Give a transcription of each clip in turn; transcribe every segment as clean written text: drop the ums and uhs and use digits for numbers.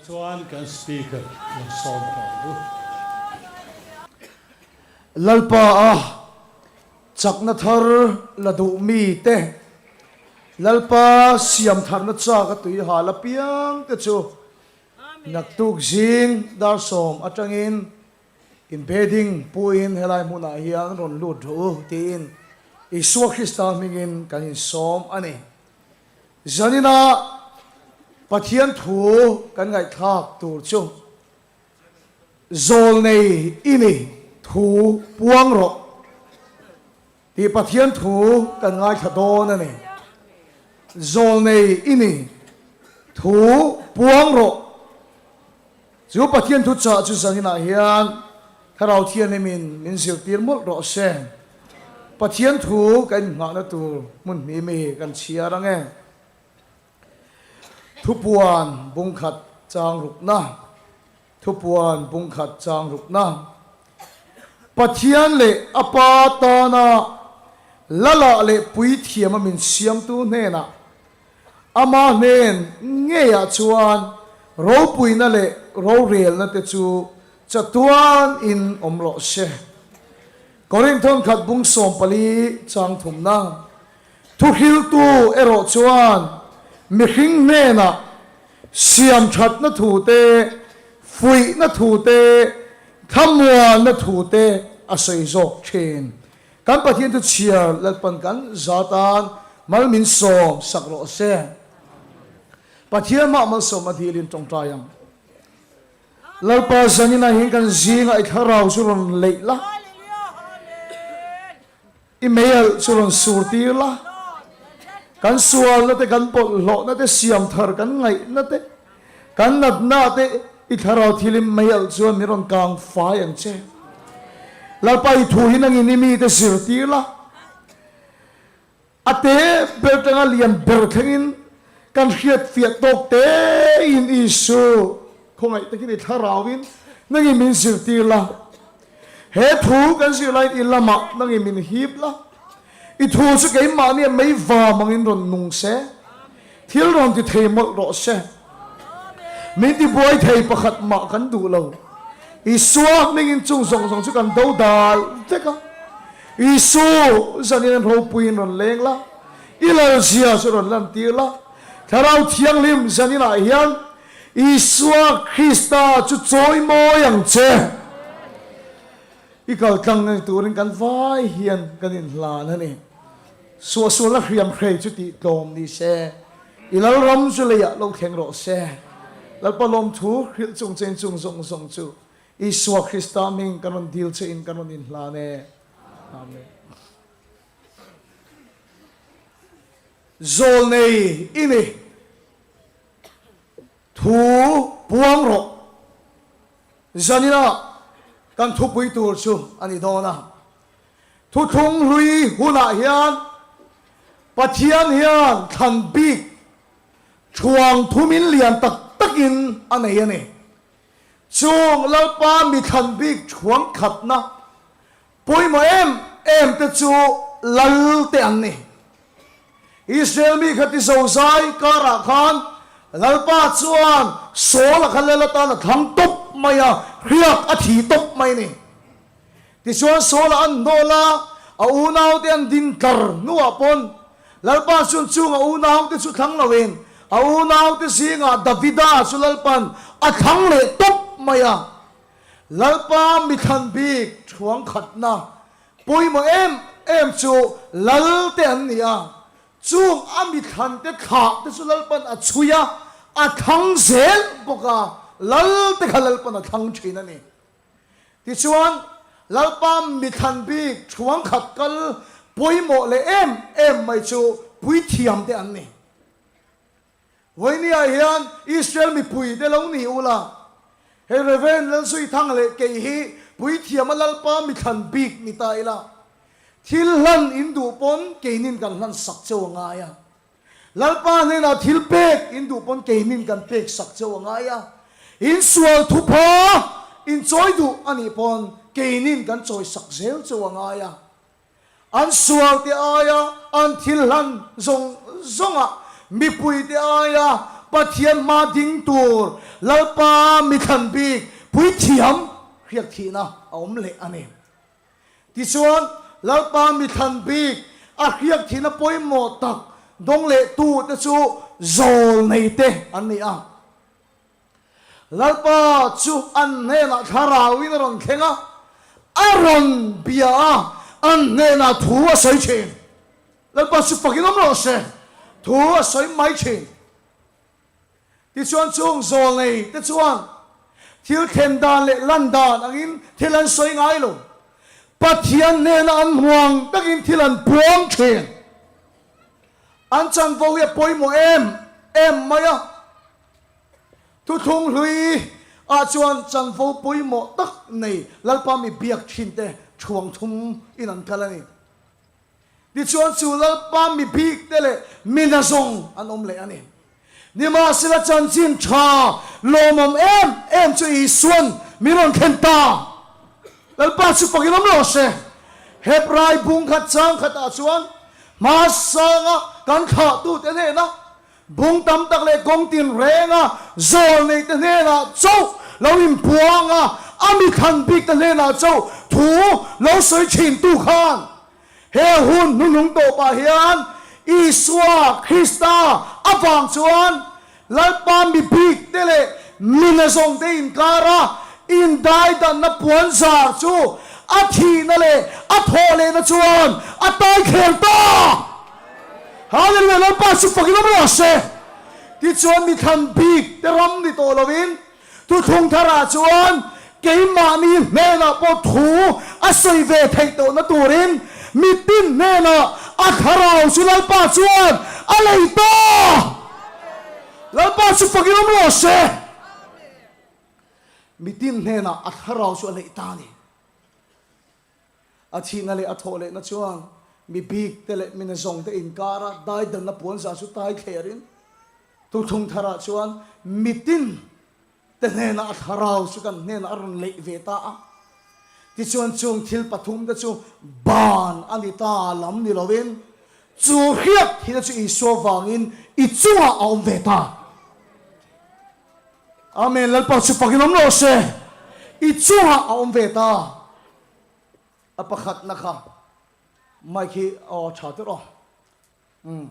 Chuan kan Speaker lo sawm tawh ang u. Lalpa a chakna thar la duh mi te, Lalpa siam tharna chak a tui hal apiang te chu naktuk zing dar sawm atangin inbeding puin helai hmunah hian rawn lut rawh u tiin Isua Krista hmingin kan insawm a ni. Zanina Pathian thu kan ngaihthlak tur chu Zawlnei i ni thu puang rawh tih Pathian thu kan ngaithla dawn a ni. Zawlnei i ni thu puang rawh. Chu Pathian thu chah chu zaninah hian Thlarau Thianghlimin min zirtir mawlh rawh se. Pathian thu kan inngahna tur hmun hnih mi kan chhiar ang e. Thupuan bungkhat chang rukna Thupuan bungkhat chang rukna Pathian leh a Pa tana Lala leh Puithiama min siamtu hnenah Ama hnen ngeiah chuan ropuina leh rorelna te chu chatuan in awm rawh se. Korinthon khat bung 14 chang thumna thuhriltu erawh chuan mihring hnenah siamthatna thu te, fuihna thu te, thlamuanna thu te a sawi zawk thin. Kan Pathian chu chhiar Lalpan kan za tan mal min sawm sak rawh se. Pathian mah malsawm a dilin tawngtai ang. Lalpa zaninah hian kan zingah i thlarau chu rawn leih la, i meialh chu rawn sur tir la, kan sualna te, kan bawlhhlawhna te, siamthar kan ngaihna te, Kan natna te i thlarau thil in mei alh chuan min rawn kang fai ang che. Lalpa i thu hi nangin i mite zirtir la. A te ber tanga lian ber thlengin kan hriat fiah tawk te in Isu khawngaih takin i thlarau in nangin min zirtir la. He thu kan zir laiin i lamah nangin min hip la. I thu chu keimahni a mei vam angin rawn nung se, thil rawn ti thei mawlh rawh se. Min ti buai thei pakhat mah kan duh lo. Isua hmingin chung zawng zawng chu kan do dal vek a. Isu zanin an ropuiin rawn leng la, i lalzia chu rawn lantir la. Thlarau Thianghlim zaninah hian Isua Krista chu chawimawi ang che. I kal tlang ngei turin kan vai hian kan inhlan a ni. Suahsualna hriam hrei chu tih tlawm ni se, i Lalram chu leiah lo thleng rawh se. Lalpa lawmthu hrilh chung chen chung zawng zawng chu Isua Krista hming kan rawn dil che in kan rawn inhlan e. Amen. Zawlnei i ni. Thu puang rawh. Zanina kan thupui tur chu a ni dawn a. Thuthlung hlui hunah hian Pathian hian thlan bik thuang thumin lian tak takin a nei a ni. Chung Lalpa mi thlan bik thuang khatna Pawimawh em em te chu lal te an ni. Israel mi kha ti zozai karah khan Lalpa chuan Saul-a kha lal atan a thlang tawp mai a, hriak a thi tawp mai a ni. Tichuan Saul-a an hnawl a, a unaute an din tlar hnuah pawn Lalpa chuan chung a unaute chu thlang loin a unaute zingah Davida chu Lalpan a thlang leh tawp mai a. Lalpa mithlan bik thuang khatna pawimawh em em chu Lal te an ni a, chung a mithlan te thlah te chu Lalpan a chhui a, a thlang zel bawk a, Lal te kha Lalpan a thlang thin a ni. Tichuan, Lalpa mithlan bik thuang khat kal pawimawh leh em em mai chu puithiam te an ni. Vawinia hian Israel mipui te lo ni ula, hei Rev. Lalzuithanga leh kei hi puithiam a Lalpa mithlan bik ni ta ila, thil hlan in duh pawn keinin kan hlan sak cheu a ngai a. Lalpa hnenah thil pek in duh pawn keinin kan pek sak cheu a ngai a. In sual thupha in chawi duh a nih pawn keinin kan chawi sak zel cheu a ngai a. An sualte aia an thil hlan zawng zawngah, mipuite aia Pathian hma ding tur Lalpa mithlan bik puithiam hriak thihna a awm leh a ni. Tichuan, Lalpa mithlan bik a hriak thihna pawimawh tak dawng leh tute chu zawl neite an ni a. Lalpa chu an hnenah thlarauin a rawn thleng a, a rawn bia a, an hnenah thu a sawi thin. Lalpa chu fakin awm rawh se, thu a sawi mai thin. Tichuan chung zawlnei te chuan thil thlen dan leh lan dan angin thil an sawi ngai lo. Pathian hnena an hmuang takin thil an puang thin. An chanvo hi a pawimawh em em mai a. Thuthlung hlui ah chuan chanvo pawimawh tak nei Lalpa mi biak thin te thuang thum in an kal a ni. Tichuan chu Lalpa mi bik te leh mi nazawng an awm leh a ni. Nimahsela chanchin tha lawmawm em em chu Isuan min rawn thlen ta. Lalpa chu fakin awm lo se. Hebrai bung khat chang khatah chuan hmasanga kan thlahtute hnena Bung tam tak leh kawng tinrenga zawl neite hnenah chauh lo inpuang a, a mithlan bikte hnenah chauh thu lo sawi thintu khan he hun hnuhnung tawpah hian Isua Krista avang chuan Lalpa mi bikte leh mi nazawngte inkara indaidanna puanzar chu a thihna leh a thawhlehna chuan a taithler ta. Hallelujah Lalpa chu fakin awm rawh se. Tichuan mi thlan bik te ram ni tawh lovin thuthlung tharah chuan keimahni hnenah pawh thu a sawi ve theih tawhna turin mitin hnenah a thlarau chu Lalpa chuan a lei ta. Lalpa chu fakin awm rawh se. Mitin hnenah a thlarau chu a lei ta a ni. A thihna leh a thawh lehna chuan mi bik te leh mi nazawng te inkara daidanna puanzah chu tai thlerin thuthlung tharah chuan mitin te hnenah a thlarau chu kan hnenah a rawn leih ve ta a. Tichuan chung thil pathum te chu ban a ni ta lam ni lovin chu hriat thihna chu Isua vangin i chungah a awm ve ta. Amen Lalpa chu fakin awm rawh se i chungah a awm ve ta a pakhatna kha mic hi aw tha tawh aw umm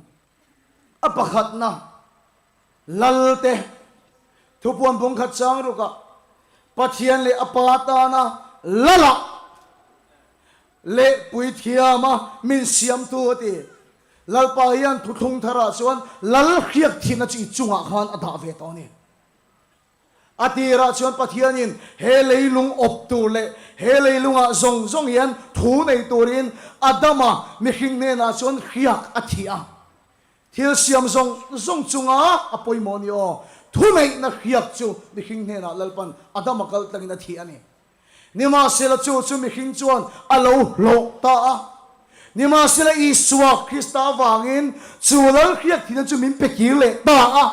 a pakhatna Lalte thupuan bung khat chang rukah Pathian leh a pa tana Lalah leh puithiama min siamtu a ti. Lalpa hian thuthlung tharah chuan lal hriak thihna chu i chungah khan a dah ve tawh a ni. A tirah chuan Pathianin he leilung awp tur leh he leilungah zawng zawng hian thu nei turin Adama mihring hnenah chuan hriak a thih a. Thil siam zawng zawng chunga a pawimawh a ni aw. Thuneihna hriak chu mihring hnenah Lalpan Adama kal tlangin a thih a ni. Nimahsela chu chu mihring chuan a lo hlawh ta a. Nimahsela Isua Krista avangin chu lal hriak thihna chu min pe kir leh ta a.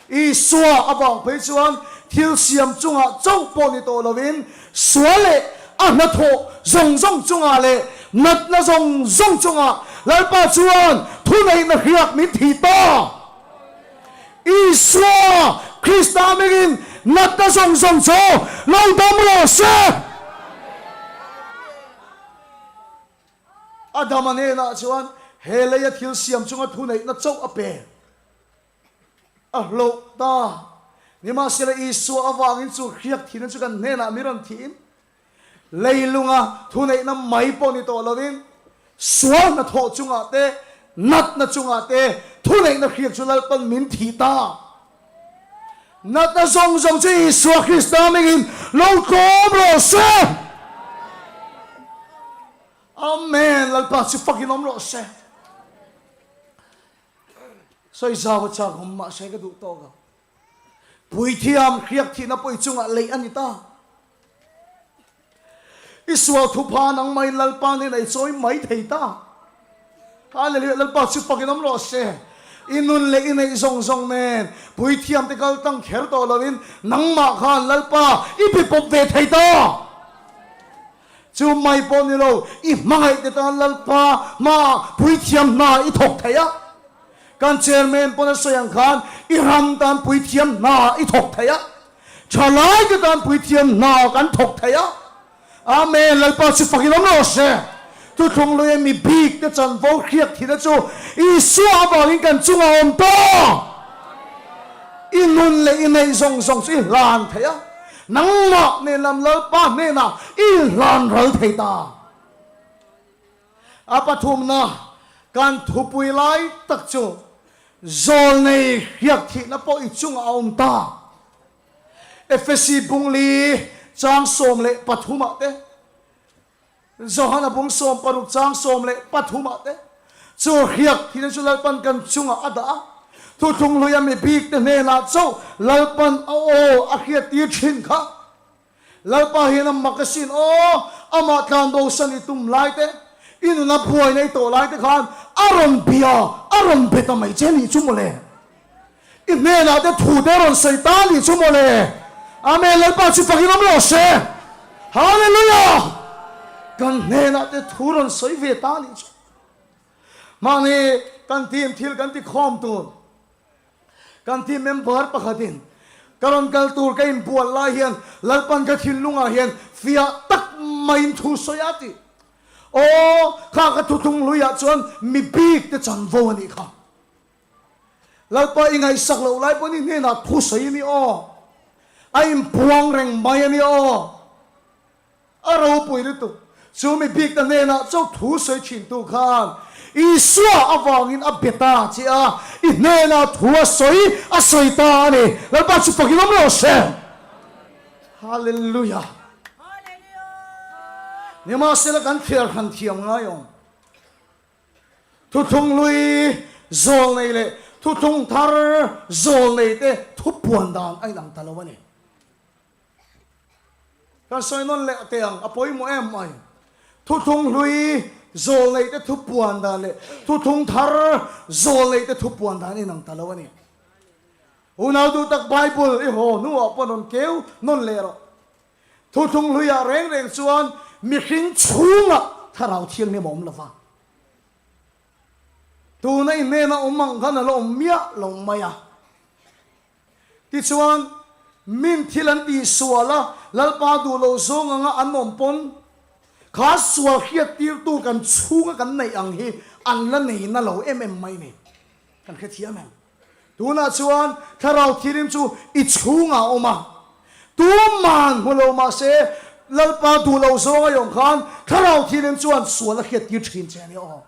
Isua avang phei chuan thil siam chungah chauh pawh ni tawh lovin sual leh a hnathawh zawng zawng chungah leh natna zawng zawng chungah Lalpa chuan thuneihna hriak min thih ta. Isua Krista mingin natna zawng zawng chu lo dam rawh se. Adama hnenah chuan he leia thil siam chunga thuneihna chauh a pe. A hloh ta. Nimahsela Isua avangin chu hriak thihna chu kan hnenah mi rawn thihin Leilunga thuneihna mai pawh ni tawh lovin sual hnathawh chungah te, natna chungah te thuneihna hriak chu Lalpan min thih ta. Natna zawng zawng chu Isua Krista mingin lo tlawm rawh se. Amen. Lalpa chu fakin awm rawh se. Sawi zau a chak awm mahse ka duh tawk ang. Puithiam hriak thihna pawh i chungah leih a ni ta. I sual thupha nangmahin Lalpa hnenah i chawi mai thei ta. Hallelujah, Lalpa chu fakin awm rawh se. I nun leh i neih zawng zawng nen puithiam te kal tlang kher tawh lovin nangmah khan Lalpa i be pawp ve thei ta. Chu mai pawh ni lo, i hmangaih te tan Lalpa hmaah puithiam hna i thawk thei a. Kan chairman pawn a sawi ang khan i ram tan puithiam hna i thawk thei a, thalaite tan puithiam hna kan thawk thei a. Amen, Lalpa chu fak in awm rawh se. Thuthlung luia mi bik te chanvo hriak thina chu Isua avangin kan chungah awm ta. I nun leh i neih zawng zawng chu i hlan thei a, nangmah nen lam Lalpa hnenah i inhlan ral thei ta. A pathumna kan thupui lai tak chu zawlnei hriak thihna pawh i chungah a awm ta. Efesi bungli chang 13 ah te, Johana bung 16 chang 13 ah te chu hriak thihna chu Lalpan kan chungah a dah a. Thuthlung hlui a mi bik te hnenah chauh Lalpan a aw a hriattir thin kha. Lalpa hian a mak asin aw, amah tlanbo san i tum lai te, i nuna buai nei tawh lai te khan a rawn bia, a rawn be ta mai che nih chu mawle. I hnenah te thu te a rawn sawi ta nih chu mawle. Amen, Lalpa chu fakin awm rawh se. Hallelujah! Kan hnenah te thu rawn sawi ve ta nih chu. Mahni kan team thil kan ti khawm tur. Kan team member pakhatin ka rawn kal tur ka inbual lai hian Lalpan ka thinlungah hian fiah tak maiin thu sawi a ti. Aw, kha ka thuthlung hluiah chuan mi bik te chanvo a nih kha. Lalpa i ngaihsak loh lai pawhin i hnenah thu sawi a ni aw. A inpuang reng mai a ni aw. A ropui lutuk. Chu mi bik ta hnenah chauh thu sawi thintu khan Isua avangin a be ta che a, i hnenah thu a sawi a sawi ta a ni. Lalpa chu fakin awm rawh se. Hallelujah. Nimahsela kan thliar hran thiam ngai awm. Thuthlung hlui zawl nei leh thuthlung thar zawl nei te thupuan dan a inang ta lo a ni. Kan sawi nawn leh teh ang, a pawimawh em mai. Thuthlung hlui zawl neih te thu puan dan leh thuthlung thar zawl neih te thu puan dan inang ta lo a ni. Unau duh tak Bible i haw hnuah pawh rawn keu nawn leh rawh. Thuthlung hluiah reng reng chuan mihring chhungah thlarau thianghlim a awm lo va. Tuna i hnena awm ang khan a la awm miah lo mai a. Tichuan, min thil an tih sual a, Lalpa duh loh zawng anga an awm pawn, kha sual hriattirtu kan chhunga kan neih ang hi an la nei na lo em em mai ni. Kan hrethiam em? Tunah chuan Thlarau Thianghlim chu i chhungah a awm a, tuman hmu lo mah se Lalpa duh loh zawng a awm khan Thlarau Thianghlim chuan sual a hriattir thin che a ni aw.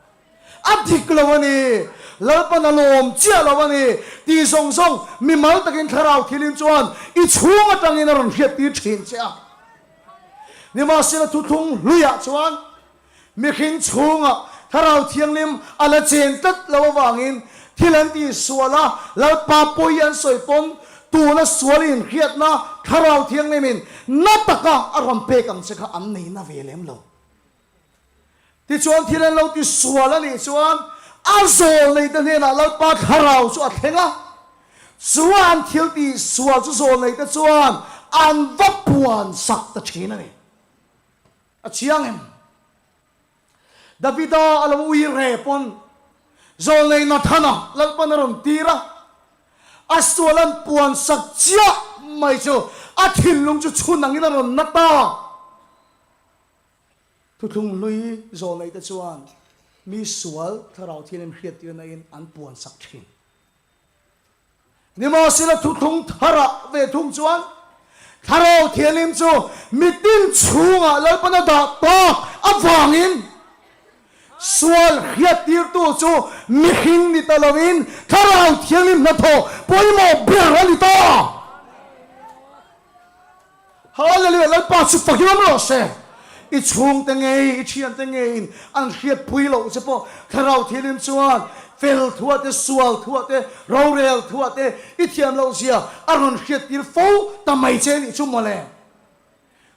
A dik lo a ni, Lalpan a lawm chiah lo a ni tih zawng zawng mimal takin thlarau thilin chuan i chhung atangin a rawn hriattir thin che a. Nimahsela thuthlung hluiah chuan mihring chhungah thlarau thianghlim a la chen tlat lo avangin thil an tih sual a, Lalpa pawi an sawi pawn tuna sual inhriatna thlarau thianghlimin na taka a rawn pek ang che kha an nei na ve lem lo. Tichuan thil an lo ti sual a nih chuan a zawl neite hnenah Lalpa thlarau chu a thleng a, chuan thil tih sual chu zawl neite chuan an va puan sak ta thin a ni. A chiang em? Davida a lo ui re pawn zawl nei Nathana Lalpan a rawn tir a, a sual an puan sak chiah mai chu a thinlung chu chhun angin a rawn na ta. Thuthlung hlui zawlneite chuan mi sual thlarau thianghlim hriattirna-in an puan sak thin. Nimahsela thuthlung tharah ve thung chuan thlarau thianghlim chu mitin chhungah Lalpan a dah tak avangin sual hriattirtu chu mihring ni ta loin thlarau thianghlim hnathawh pawimawh ber a ni ta. Hallelujah Lalpa chu fakin awm rawh se. I chhungte ngei, i thiante ngeiin an hriatpui loh che pawh Thlarau Thianghlim chuan fel thuah te, sual thuah te, rorel thuah te i thiam loh zia a rawn hriattir fo ta mai che nih chu mawle.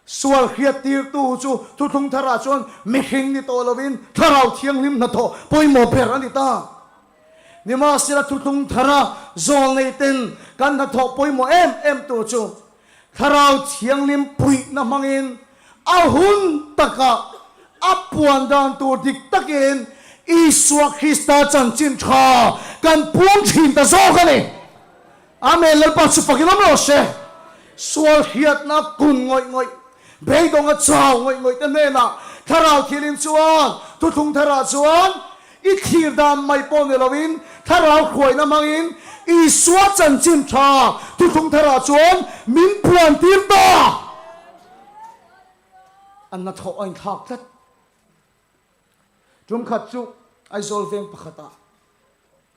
Sual hriattirtu chu thuthlung tharah chuan mihring ni tawh lovin Thlarau Thianghlim hnathawh pawimawh ber a ni ta. Nimahsela thuthlung thara zawlneiten kan hnathawh pawimawh em em tur chu Thlarau Thianghlim puihna hmangin a hun takah a puan dan tur dik takin Isua Krista chanchin tha kan puang thin ta zawk a ni. Amen Lalpa chu fakin awm rawh se. Sual hriatna kun ngawih ngawih, beidawnga chau ngawih ngawih te hnenah Thlarau Thianghlim chuan thuthlung tharah chuan i thlir dan mai pawh ni loin Thlarau hruaina hmangin Isua chanchin tha thuthlung tharah chuan min puan tir ta. An hnathawh a inthlak tlat. Tumkhat chu Aizawl veng pakhatah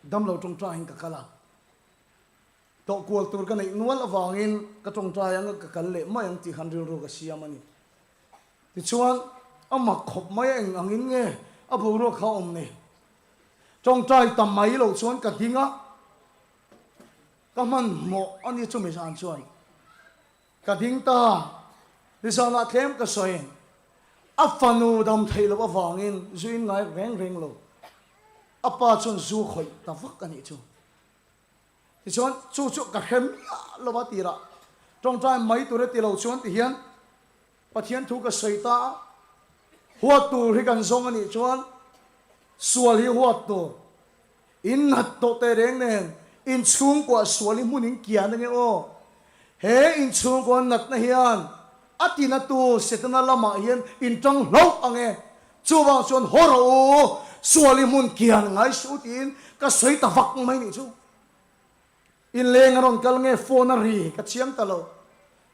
damlo tawngtaiin ka kal a. Tawh kual tur ka neih nual avangin ka tawngtai anga ka kal leh mai ang tih khan rilru ka siam a ni. Tichuan, a mak khawp mai a eng angin nge a boruak kha a awm ni? Tawngtai ta mai lo chuan ka ding a, ka hmanhmawh a ni chumi zan chuan. Ka ding ta, nizanah tlem ka sawi, a fanu dam theih loh avangin zu in ngai reng reng lo, a pa chuan zu khawih ta vak a nih chu. Tichuan chu chu ka hre miah lo a tirah tawngtai mai tur e ti lo chuan ti hian Pathian thu ka sawi ta a, huat tur hi kan zawng a nih chuan sual hi huat tur, in nat tawh teh reng nen inchhungkuah sual hi hmun in kian ange aw, he inchhungkuah natna hian a tinatu Setana lamah hian in tang hlauh ange, chuvang chuan haw rawh u, sual hi hmun kian ngai suh u tiin ka sawi ta vak mai nih chu. Inleng a rawn kal nge phone a ri ka chiang ta lo.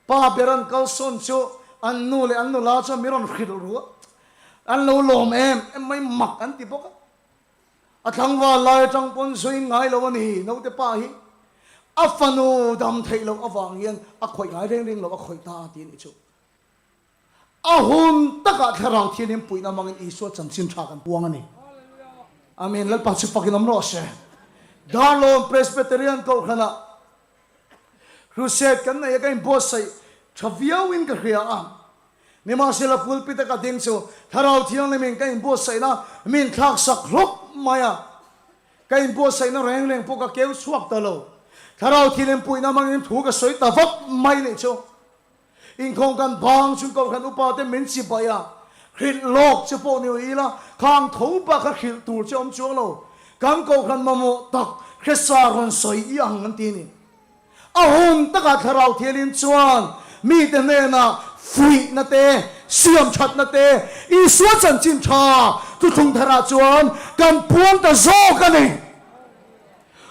Pa ber an kal sawn chu an nu leh an nula chuan min rawn hrilh ru a, an lo lawm em em mai mak an ti bawk a. A tlangval lai atang pawn zuin ngai lo a ni naute pa hi a fanu dam theih loh avang hian a khawih ngai reng reng lo a khawih ta ti a nih chu. A hun takah Thlarau Thianghlim puihna hmangin Isua chanchin tha kan puang a ni. Amen. Lalpa chu fakin awm rawh se. Darlawn Presbyterian Kohhranah Crusade kan nei a ka inbuatsaih tha viauin ka hria a. Nimahsela pulpit a ka ding chu Thlarau Thianghlimin ka inbuatsaihna min thlaksak hlawk mai a. Ka inbuatsaihna reng reng pawh ka keu chhuak ta lo. Thlarau Thianghlim puihna hmangin thu ka sawi ta vak mai nih chu. Inkhawm kan bang chung kohhran upa te min chi baih a, hrilh lawk che pawh ni ila, khang tho pah kha hrilh tur che awm chuang lo. Kan kohhran mamawh tak hresa rawn sawi i ang an ti a ni. A hun takah Thlarau Thianghlim chuan mite hnenah fuihna te, siamthatna te, Isua chanchin tha thuthlung tharah chuan kan puang ta zawk a ni.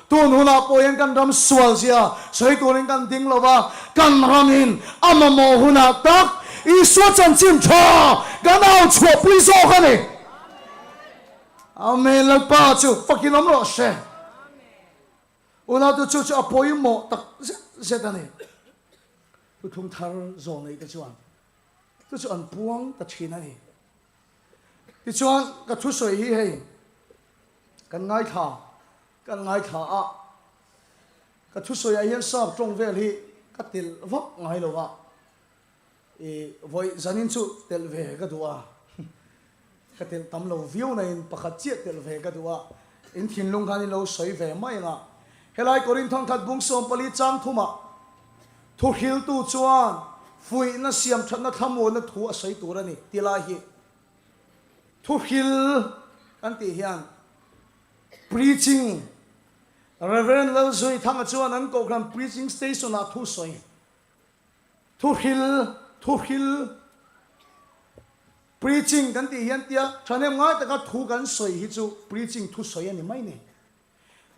Tun hunah pawh hian kan ram sual zia sawi turin kan ding lo va, kan ramin a mamawh hunah tak Isua chanchin tha kan au chhuahpui zawk a ni. Amen. Lalpa chu fakin awm rawh se. Unautu chu chu a pawimawh tak zet zet a ni. Thuthlung thar zawh neih te chuan chu chu an puang ta thin a ni. Tichuan ka thusawi hi hei kan ngaithla kan ngaithla a, ka thusawiah hian sap tawng vel hi ka telh vak ngai lo a, i vawi zanin chu telh ve ka duh a, ka telh tam lo viau naiin pakhat chiah telh ve ka duh a, in thinlung khan in lo sawi ve mai ang a, helai Korinthon khat bung 14 chang thumah thuhriltu chuan fuihna siamthatna thlamuanna thu a sawi tur a ni ti lai hi. Thuhril kan tih hian Preaching Rev. Lalzuithanga chuan an kohhran Preaching Station ah thu sawi. Thuhril, Thuhril, Preaching kan tih hian tia thahnem ngai taka thu kan sawi hi chu Preaching thu sawi a ni mai ni.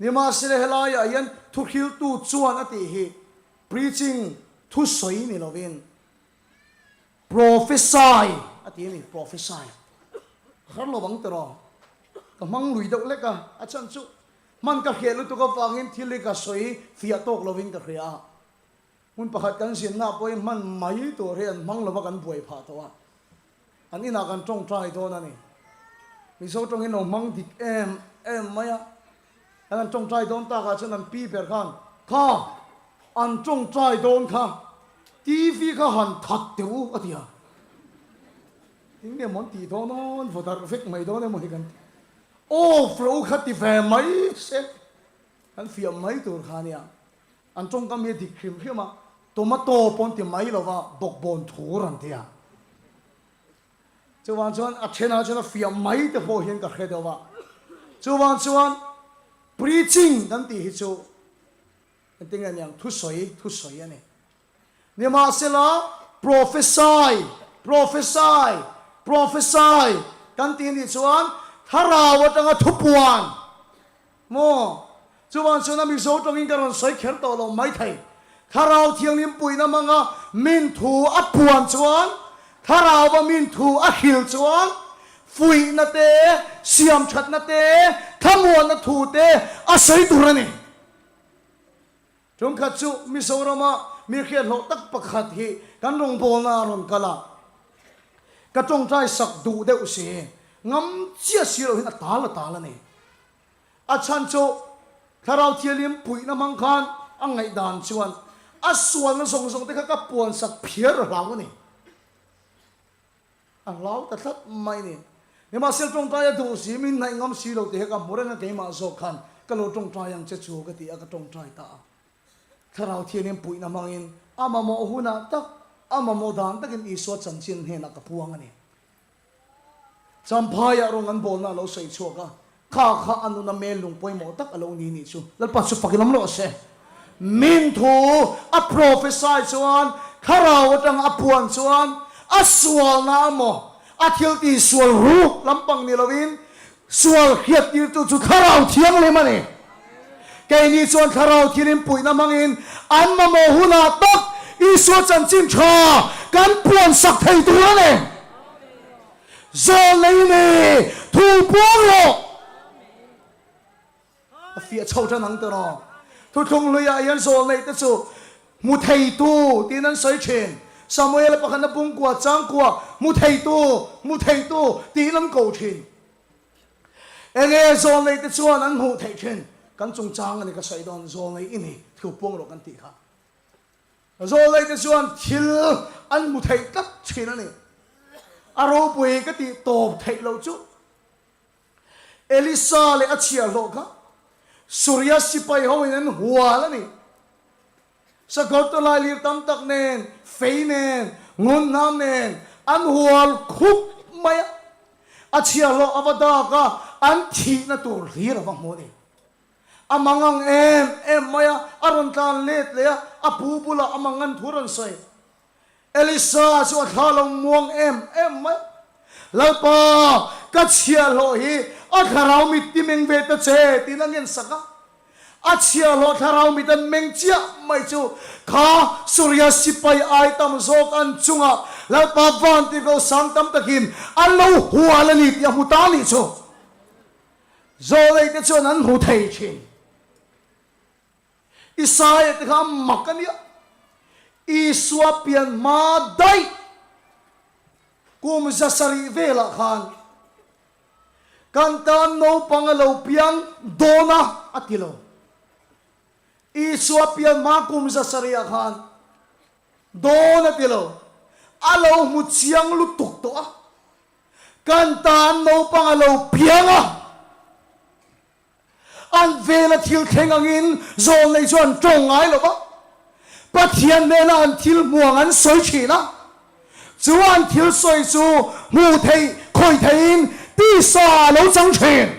Nimahsela helaiah hian thuhriltu chuan a tih hi Preaching thu sawi ni lovin Prophesy a ti a ni, prophesy. Ka har lo ang tiraw? Ka hmang lui deuh lek a, a chhan chu hman ka hriat lutuk avangin thil hi ka sawi fiah tawk lovin ka hria a. Hmun pakhat kan zinna pawhin hman mai tur hi an hmang lova kan buai phah tawh a. An inah kan tawngtai dawn a ni. Mizo tawngin lo hmang dik em em mai a. Kan han tawngtai dawn takah chuan an pi ber khan, Kha, an tawngtai dawn kha, TV kha han that teh u, a ti a. Eng nge maw an tih dawn aw, an vaw darh vek mai dawn emaw hi kan ti. Off rawh u kha ti ve mai se, kan fiah mai tur kha ania. An tawngkam hi a dik hrim hrim a, tomato pawh an ti mai lo va, bawkbawn thur an ti a. Chuvang chuan a thenah chuan a fiah mai te pawh hian ka hre deuh a. Chuvang chuan preaching kan tih hi chu engtin nge niang thusawi thusawi a ni. Nimahsela prophesy prophesy prophesy kan tih anih chuan thlarau atanga thupuan Maw? Chuvang chuan a Mizo tawngin ka rawn sawi kher tawh lo maithei. Thlarau Thianghlim puihna hmanga min thu a puan chuan, Thlarauva min thu a hril chuan, fuihna te, siamthatna te, thlamuanna thu te a sawi tur a ni. Tumkhat chu Mizorama mi hriathlawh tak pakhat hi kan rawngbawlna a rawn kal a, ka tawngtai sak duh deuh si, ngam chiah si lohin a tal a tal a ni. A chhan chu Thlarau Thianghlim puihna hmang khan a ngaihdan chuan a sualna zawng zawng te kha ka puan sak phiar a hlau a ni. A hlau ta tlat mai ni. Nimahsela tawngtai a duh si, min hnaih ngam si lo tih hi ka hmu reng a, keimah zawk khan ka lo tawngtai ang che chu ka ti a, ka tawngtai ta a. Thlarau Thianghlim puihna hmangin a mamawh hunah tak, a mamawh dan takin Isua chanchin hnenah ka puang a ni. Champhaiah rawng an bawlna a lo sawi chhuak a, kha kha a nuna mel lung pawimawh tak a lo ni nih chu Lalpa chu fakin awm rawh se. Min thu a prophesy chuan thlarau atanga a puan chuan a sualna emaw a thil tih sual ruk lampang ni loin sual hriattirtu chu thlarau thianghlim a ni. Keini chuan Thlarau Thianghlim puihna hmangin an mamawh hunah tak Isua chanchin tha kan puansak thei tur a ni. Zawlnei ni thu puang rawh. A fiah chho tan ang tawh. Thuthlung hluiah hian zawlneih te chu hmu theitu tiin an sawi thin. Samuela pakhatna pungkua changkua hmu theitu, hmu theitu tiin an ko thin. Enge zawlnei te chuan an hmuh theih thin? Kan chungchang a ni ka sawi dawn, zawlnei i ni, thu puang rawh kan tih kha. Zawlnei te chuan thil an hmu theih tlat thin a ni. A ropui ka tih tawp theih loh chu Elisa leh a chhiahhlawh kha Suria sipai ho in an hual a ni. Sakawr tawlai lir tam tak nen, fei nen, ngun hnam nen an hual khup mai a. A chhiahhlawh a va dak a, an thihna tur hlir a va hmu a ni. A mangang em em mai a, a rawn tlan let leh a, a pu bulah a mangan thu rawn sawi. Elisa chu a thla lo muang em em mai. Lalpa, ka chhiahhlawh hi a thlarau mit ti meng ve ta che, tiin a ngensak a. A chhiahhlawh thlarau mit an meng chiah mai chu kha Suria sipai ai tam zawk an chungah Lalpa vantirhkoh sang tam takin an lo hual a ni tih a hmu ta nih chu. Zawleite chuan an hmu thei thin. Isaia te kha a mak a nia. Isua pian hma daih kum 700 velah khan kan tan naupang a lo piang dawn a, a ti lo. Isua pian hma kum 700 ah khan dawn a ti lo. A lo hmu chiang lutuk tawh a. Kan tan naupang a lo piang a. An vela thil thleng angin zawlnei chu an tawng ngai lo va, Pathian hnena an thil hmuang an sawi thin a, chu an thil sawi chu hmuh theih khawih theihin tisa a lo chang thin.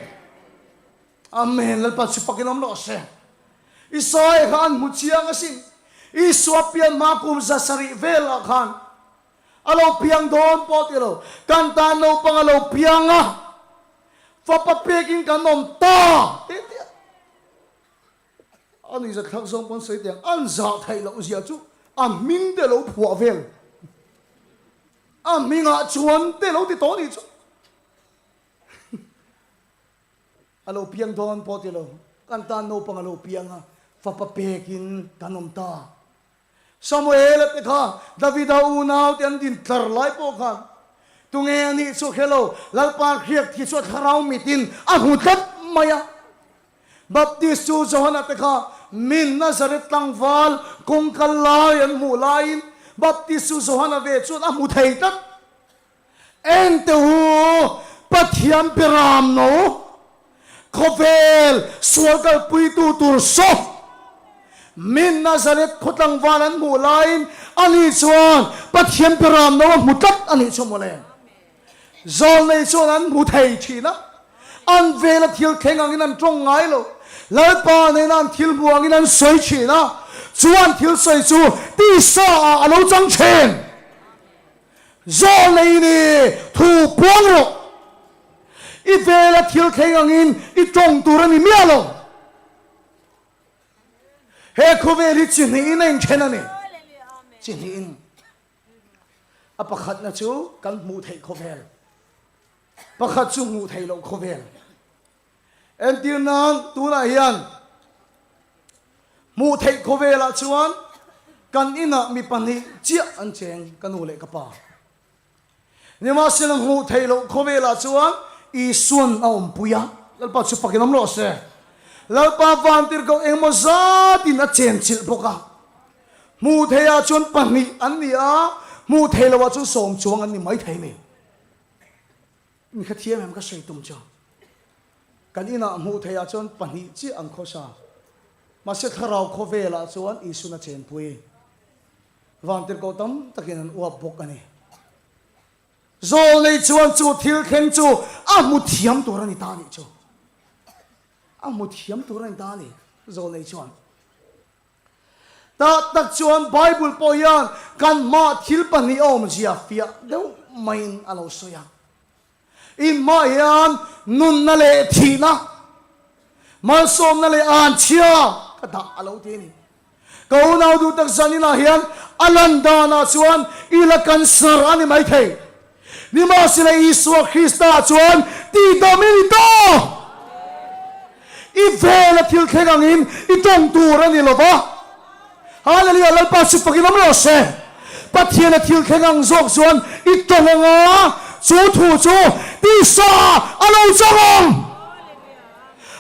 Amen, Lalpa chu fakin awm rawh se. Isaia kha an hmu chiang asin. Isua pian hma kum 700 velah khan a lo piang dawn pawh ti lo, kan tan naupang a lo piang a, Fapa pekin kan awm ta tih tih a a nuihza thlak zawng pawn sawi teh ang, an zah theih loh zia chu a hming te lo phuah vel, a hmingah chuan te lo ti tawh nih chu a lo piang dawn pawh ti lo, kan tan naupang a lo piang a, fapa pekin kan awm ta. Samuela te kha Davida unau te an din tlar lai pawh khan tunge a nih chu hre lo, Lalpa hriak thi chu a thlarau mitin a hmu tlat mai a. Baptist chu Johana te kha min Nazareth tlangval kawng kal lai an hmuh laiin Baptist chu Johana ve chuan a hmu thei tlat. Ente u, Pathian Beram no, khawvel sual kalpuitu tur saw, min Nazareth khaw tlangval an hmuh laiin ani chuan Pathian Beram no a hmu tlat a nih chu mawle. Zawlnei chuan an hmu thei thin a. An vela thil thleng angin an tawng ngai lo. Lalpa nena an thil hmu angin an sawi thin a, chu an thil sawi chu tisa ah a lo chang thin. Zawlnei i ni, thu puang rawh. I vela thil thleng angin i tawng tur a ni miah lo. He khawvel hi chi hnihin a inthen a ni. Chi hnihin. A pakhatna chu kan hmuh theih khawvel. Pakhat chu hmuh theih loh khawvel. Entir nan tunah hian hmuh theih khawvelah chuan kan inah mi pahnih chiah an cheng, ka nu leh ka pa. Nimahsela hmuh theih loh khawvelah chuan Isuan a awmpui a, Lalpa chu fakin awm rawh se. Lalpa vantirhkoh engemaw zatin a chenchilh bawk a. Hmuh theihah chuan pahnih an ni a, hmuh theih loah chuan sawm chuang an ni maithei ni. Mi kha thiam em ka sawi tum chu. Kan inah hmuh theihah chuan pahnih chiah an khawsa. Mahse thlarau khawvelah chuan Isuan a chenpui. Vantirhkoh tam takin an uap bawk a ni. Zawlnei chuan chu thil thleng chu a hmu thiam tur a ni ta nih chu. A hmu thiam tur a ni ta a ni, Zawlnei chuan. Tah tak chuan Bible pawh hian kan hmaah thil pahnih a awmzia fiah deuh maiin a lo sawi a. In hmaah hian nunna leh thihna, malsawmna leh anchhia ka dah a lo ti a ni. Ka unau duh tak zaninah hian a lan danah chuan i la cancer a ni maithei. Nimahsela Isua Krista chuan tihdam i ni ta! I vela thil thleng angin i tawng tur a ni lo va. Hallelujah! Lalpa chu fakin awm rawh se. Pathiana thil thleng ang zawk chuan i tawng anga chu thu chu tisa a lo chang ang.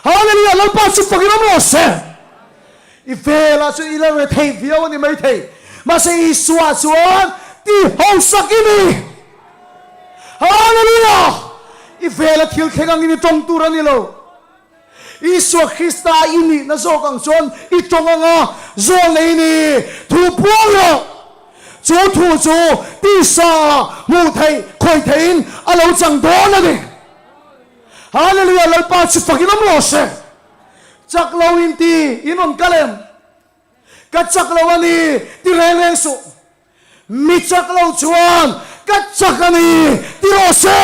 Hallelujah! Lalpa chu fakin awm rawh se. I velah chuan i la re thei viau a ni maithei. Mahse Isua chuan ti hausak i ni. Hallelujah! I vela thil thleng angin i tawng tur a ni lo. Isua Krista i nihna zawk ang chuan i tawng anga zawl nei ni. Thu puang rawh. Chu thu chu tisa ah hmuh theih, khawih theihin a lo chang dawn a ni. Hallelujah! Lalpa chu fakin awm rawh se. Chak lo in ti in rawn kal em? Ka chak lo a ni ti reng reng suh. Mi chak lo chuan ka chak a ni ti rawh se.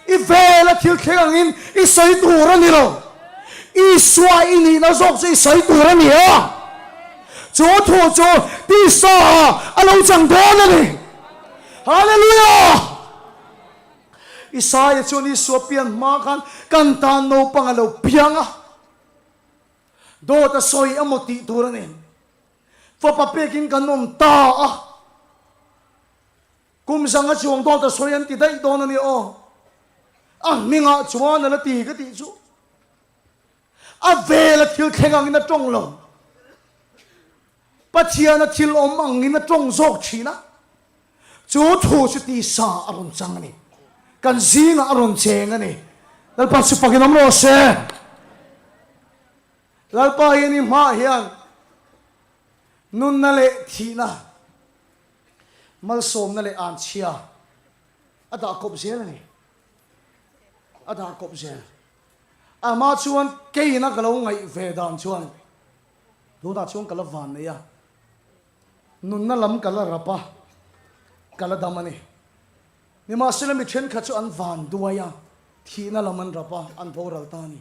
I vela thil thleng angin i sawi tur a ni lo. Isua i nihna zawk chu i sawi tur a ni a. Chu thu chu tisa ah a lo chang dawn a ni. Hallelujah! Isaia chuan Isua pian hma khan kan tan naupang a lo piang a, dawt a sawi emaw tih tur a ni. Fapa pekin kan awm ta a, kum zanga chuang dawt a sawi an ti daih dawn a ni aw. A hmingah chuan a la ti ka tih chu. A vela thil thleng angin a tawng lo. Pathiana thil awm angin a tawng zawk thin a. Chu thu chu tisa a rawn chang a ni. Kan zingah a rawn cheng a ni. Lalpa chu fakin awm rawh se. Lalpa hian i hmaah hian nunna leh thihna, malsawmna leh anchhia a dah kawp zel a ni. A dah kawp zel. A hma chuan keina ka lo ngaih ve dan chuan tunah chuan ka la van nei a. Nunna lam ka la rap a, ka la dam a ni. Nimahsela mi thenkhat chu an van duai a, thihna lam an rap a, an boral ta a ni.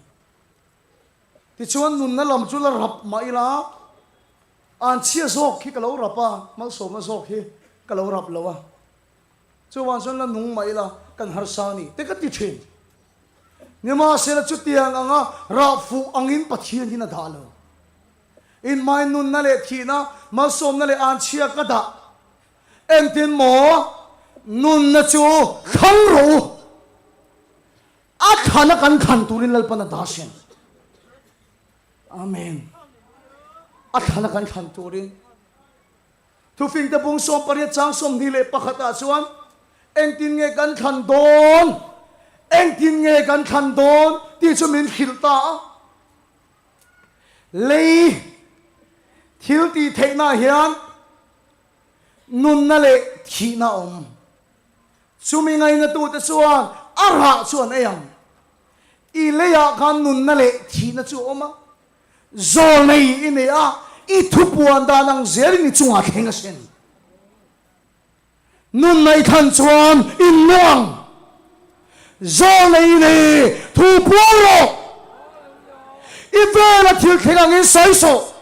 Tichuan nunna lam chu la rap mah ila, an chhia zawk hi ka lo rap a, malsawmna zawk hi ka lo rap lo a. Chuvang chuan la nung mah ila kan harsa a ni te ka ti thin. Nimahsela chutiang anga rah fuh angin Pathian hian a dah lo. Inhmai nunna leh thihna, malsawmna leh anchhia ka dah. Engtin maw nunna chu thlang rawh u. A thlana kan thlan turin Lalpan a dah sin. Amen. A thlana kan thlan turin. Thufingte bung 18 chang 21 ah chuan engtin nge kan thlan dawn, engtin nge kan thlan dawn tih chu min hrilh ta a. Lei thil tih theihna hian nunna leh thihna a awm. Chumi ngainatute chuan a rah chu an ei ang. I leiah khan nunna leh thihna chu a awm a, zawlnei i nei a, i thupuan dan ang zelin i chungah thleng asin. Nunna i thlan chuan i nuang. Zawlnei i nei, thu puang rawh. I vela thil thleng angin sawi sawh.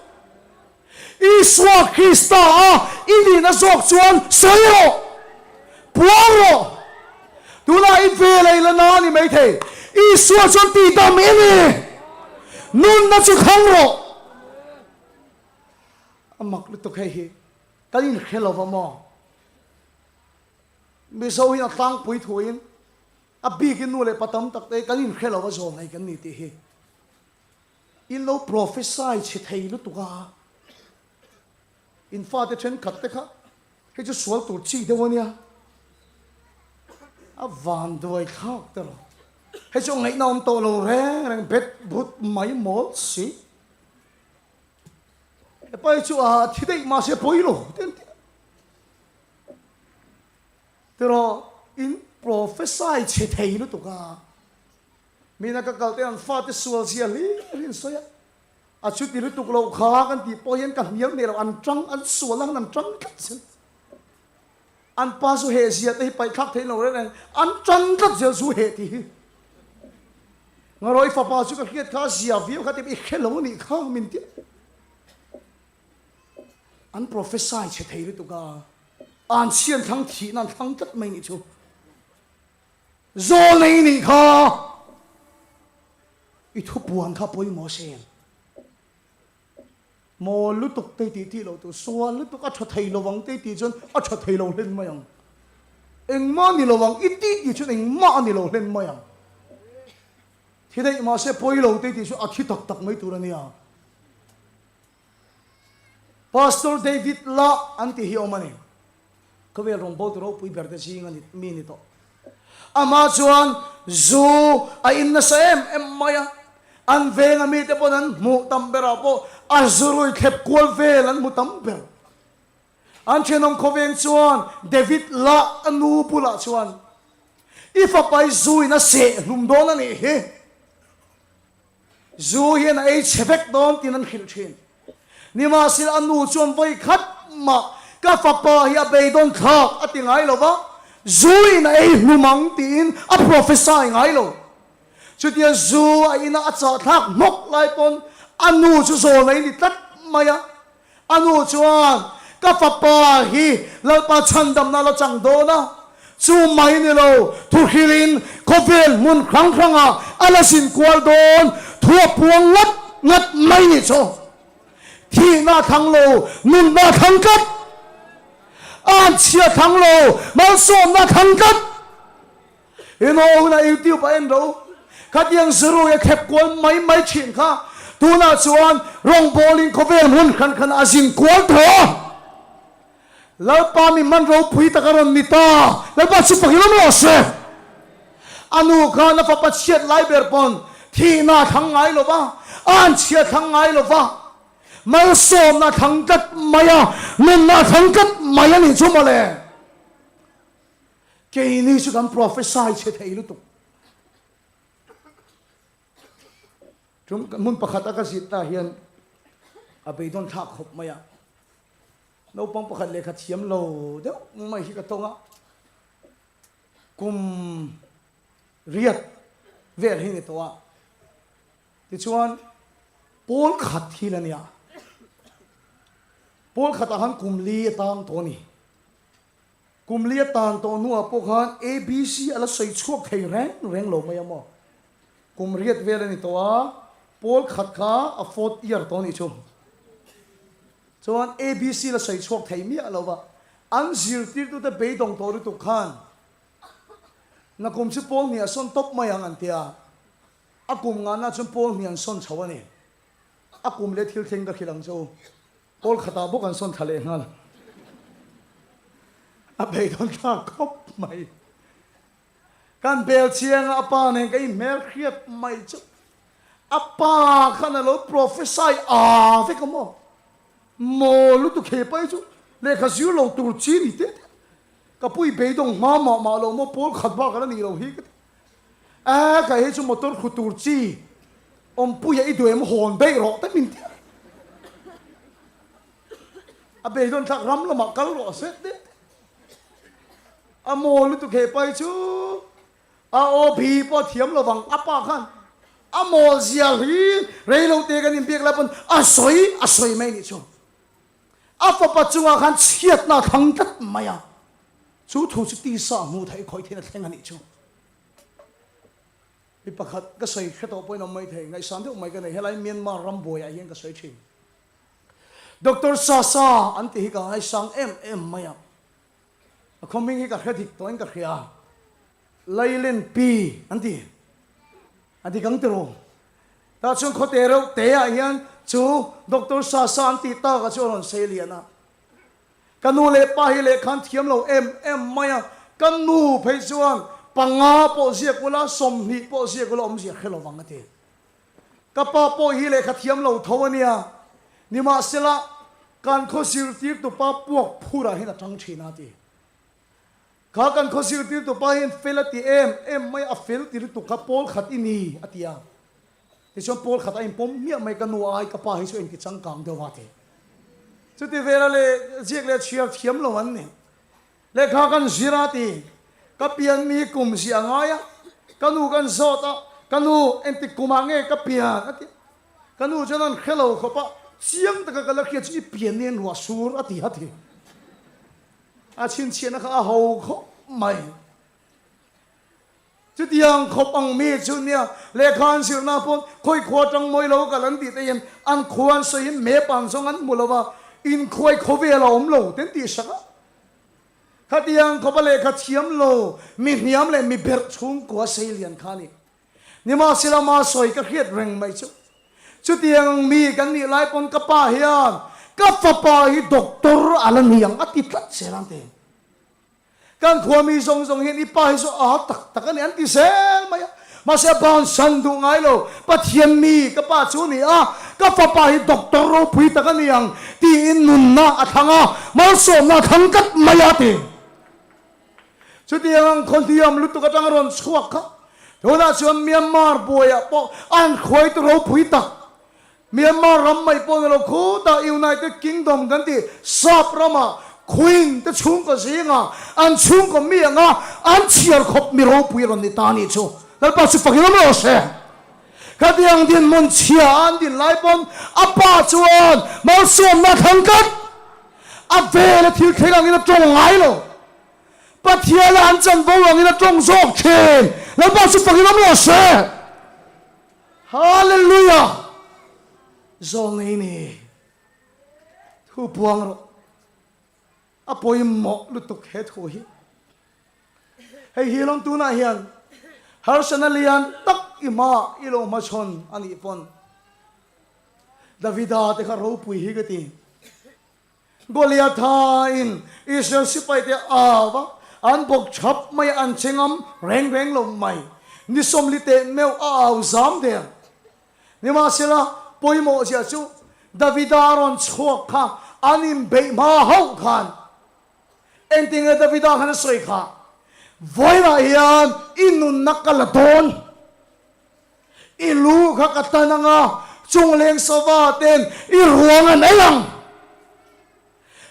Isua Krista a i nihna zawk chuan sawi rawh. Puang rawh. Tunah i vela i la na a ni maithei. Isua chuan tihdam i ni. Nunna chu thlang rawh. A mak lutuk hei hi. Kan inhre lo va maw? Mizo hian a tlangpui thuin a bikin nu leh pa tam tak te kan inhre lo va zawm nei kan ni tih hi in lo prophesy chhe thei lutuk a, in fate thenkhat te kha hei chu sual tur chi deuh a nia, a vanduai thlak te rawh, hei chu ngaihna awm tawh lo reng reng bet but mai mawl si. Hepa hi chu a thi daih mahse pawi lo te an ti a. Tiraw in prophesy chhe thei lutuk a. Mina ka kal te an fate sual zia hlir hi an sawi a. A chuti lutuk loh kha kan tih pawh hian ka hnial hneh loh an tang an sual ang an tang tlat zel. An pa zu heh zia te hi paihthlak theih lo reng reng an tan tlat zel zu heh tih hi. Ngarawih fapa chu ka hriat kha a zia viau kha tih i hre lo anih kha min ti. An prophesy chhe thei lutuk a, an chhian thlang thihna an thlang tlat mai nih chu. Zawlnei nih kha i thupuan kha pawimawh sin. Mawl lutuk te tih tih loh tur, sual lutuk a tha thei lo ang te tih chuan a tha thei lo hlen mai ang. Engmah a ni lo ang i tih tih chuan engmah a ni lo hlen mai ang. Thi daih mahse pawi lo te tih chu a thi tak tak mai tur a nia. Pastor David lah an tih hi awm a ni. Khawvel rawngbawltu ropui ber te zing a ni mi ni tawh. Amah chuan zu a in nasa em em mai a, an venga mite pawn an hmuh tam berah pawh a zurui thlep kual vel an hmu tam ber. An thenawm khawveng chuan David lah a nu bulah chuan, I fapa i zu in a seh hlum dawn a nih hi. Zu hian a ei chhe vek dawn tiin an hrilh thin. Nimahsela a nu chuan vawi khat mah ka fapa hi a beidawn thlak a ti ngai lo va, zu in a ei hlum ang tiin a prophesy ngai lo. Chutia zu a ina a chah thlak hnawk lai pawn a nu chu zawn a ini tlat mai a. A nu chuan, Ka fapa hi Lalpa chhandamna la chang dawn a, chu mai ni lo, thuhrilhin khawvel hmun hrang hrangah a la zin kual dawn, thu a puang ngat ngat mai ni chu. Thihna a thlang lo, nunna a thlang tlat. Anchhia a thlang lo, malsawmna a thlang tlat. Emaw hunah YouTube a en ro. Khatiang zurui a thlep kual mai mai thin kha tunah chuan rawngbawlin khawvel hmun hran hran a zin kual tawh a. Lalpa mi hman ropui tak a rawn ni ta. Lalpa chu fak ilawm rawh se. A nu khan a fapa chhiat lai ber pawn thihna a thlang ngai lo va, a han chhiat thlang ngai lo va, malsawmna a thlang tlat mai a, nunna a thlang tlat mai a nih chu mawle. Keini chu kan prophesy chhe thei lutuk. Tum hmun pakhat a ka zit ta hian a beidawn thlak khawp mai a. Naupang pakhat lehkha thiam lo deuh mai hi ka tawng a. Kum riat vel hi ni tawh a. Tichuan pawl khat hi la nia. Pawl khatah khan kum li a tang tawh a ni. Kum li a tan tawh hnuah pawh khan ABC a la sawi chhuak thei reng reng lo mai a maw? Kum riat vel a ni tawh a, pawl khat kha a fourth year tawh a nih chu. Chuan ABC la sawi chhuak thei miah lo va, an zirtirtute beidawng tawh lutuk khan nakum chu pawl hnih a sawn tawp mai ang an ti a, a kum ngahna chuan pawl hnih an sawn chho a ni. A kum leh thil thleng ka hrilh ang che u. Pawl khatah bawk an sawn thla leh nghal. A beidawn thlak khawp mai. Kan bel chianga a pa nen ka inhmel hriat mai chu a pa khan a lo prophesy a vek a maw? Maw lutuk he pai chu lehkha zir lo tur chi ni te te. Ka pui beidawng hma mah mah lo maw pawl khat bak a la nih loh hi ka ti. A kai hei chu motor khu tur chi awmpuia i duh em hawn daih rawh te min ti a. A beidawn thlak ram lamah kal rawh se te a maw lutuk he pai chu a aw bi pawh a thiam lovang a pa khan a mawl zia hlir rei lo te kan inbiak lai pawn a sawi a sawi mai nih chu a fapa chungah khan chhiatna a thlang tlat mai a chu thu chu tisa hmuh theih khawih theihna thleng a nih chu. Mi pakhat ka sawi hre tawh pawhin awm mai thei, ngaihsan deuh mai ka nei, helai Myanmar ram buaiah hian ka sawi thin. Doctor Sasa an tih hi ka ngaisang em em mai a, a khaw hming hi ka hre dik tawhin ka hria, Lailen Pi an ti, a dik ang tiraw? Tah chuan khawte reuh te ah hian chu Doctor Sasa an tih takah chu a rawn sei lian a, Ka nu leh pa hi lehkha an thiam lo em em mai a, ka nu phei chuan panga pawh ziak ula, 20 pawh ziak ula awmzia hre lo vang a ti. Ka pa pawh hi lehkha thiam lo tho a nia, nimahsela kan khaw zirtirtupa puak phurah hian a tang thin a ti. Kha kan khaw zirtirtupa hian fel a ti em em mai a, a fel ti lutuk kha pawl khat i ni a ti a. Tichuan pawl khat a inpawm hmiah mai ka nu ai ka pa hi chu engti changkang deuh a ti. Chuti vela leh ziak leh chhiar thiam lo an ni. Lehkha kan zir a ti. Ka pian mi kum ziah a ngai a, ka nu kan zawt a, ka nu engti kumah nge ka pian a ti. Ka nu chuan an hre lo khawp a, chiang taka ka la hriat chu i pian nen ruah sur a ti a ti. A chhinchhiahna kha a ho khawp mai. Chutiang khawp ang mi chu nia, lehkha an zirna pawn khawi khua atang mawi lo kal an tih te hian an khua an sawiin map ang zawng an hmu lo va, inkhuai khawvel a awm lo te an tih sak a. Khatiang khawpa lehkha thiam lo mi hniam leh mi berh chhungkua sei lian kha a ni. Nimahsela ma sawi ka hriat reng mai chu. Chutiang ang mi kan nih lai pawn ka pa hian ka fapa hi doctor a la ni ang a ti tlat zel ang te. Kan khua mi zawng zawng hian i pa hi chu aa tak tak a ni an ti zel mai a. Mahse a bansan duh ngai lo, Pathian mi ka pa chu a ni a, ka fapa hi doctor ropui tak a ni ang tiin nunna a thlang a, malsawmna a thlang tlat mai a ti. Chutiang ang khawhliam lutuk atanga rawn chhuak kha tunah chuan Myanmar buaiah pawh an hruaitu ropui tak Myanmar ram mai pawh ni lo khutah United Kingdom kan tih sap ramah Queen te chhungkaw zingah an chhungkaw mi anga an chhiar khawp mi ropui rawn ni ta nih chu Lalpa chu fakin awm rawh se. Khatiang dinhmun chhia an din lai pawn a pa chuan malsawmna a thlang tlat. A vela thil thleng angin a tawng ngai lo. Pathiana an chanvo angin a tawng zawk thin. Lalpa chu fakin awm rawh se. Hallelujah! Zawlnei ni thu puang rawh. A pawimawh lutuk he thu hi. Hei hi lawm tunah hian harsana lian tak i hma i lo hmachhawn a nih pawn Davida te kha ropui hi ka ti. Goliatha in Israel sipai te au a, an bawk thap mai a, an che ngam reng reng lo mai. Ni sawmli teh meuh a au zam der. Nimahsela, pawimawh zia chu Davida rawn chhuak kha an inbeih hma hauh khan engtinge Davida khan a sawi kha, Vawiinah hian i nunna ka la dawn. I lu kha ka tan ang a, chungleng sava ten i ruang an ei ang.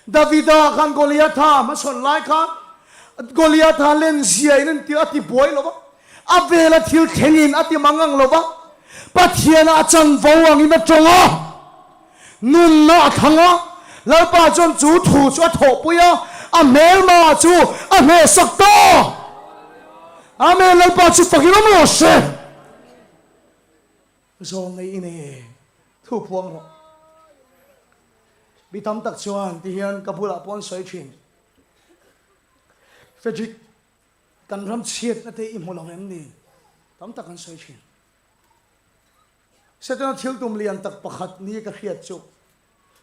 Davida khan Goliatha hmachhawn lai khan Goliatha len zia in an ti a ti buai lo va, a vela thil thleng in a ti mang ang lo va, Pathian a chanvo ang in a tawng a, nunna a thlang a, Lalpa chuan chu thu chu a thawhpui a, a hmelma chu a hnehsak ta. Amen Lalpa chu fakin awm rawh se. Zawng nei i nei e, thu phuang rawh. Mi tam tak chuan ti hian ka bulah pawh an sawi thin. Frederick, kan ram chhiatna te i hmu lo em ni? Tam tak an sawi thin. Setana thil tum lian tak pakhat ni ka hriat chu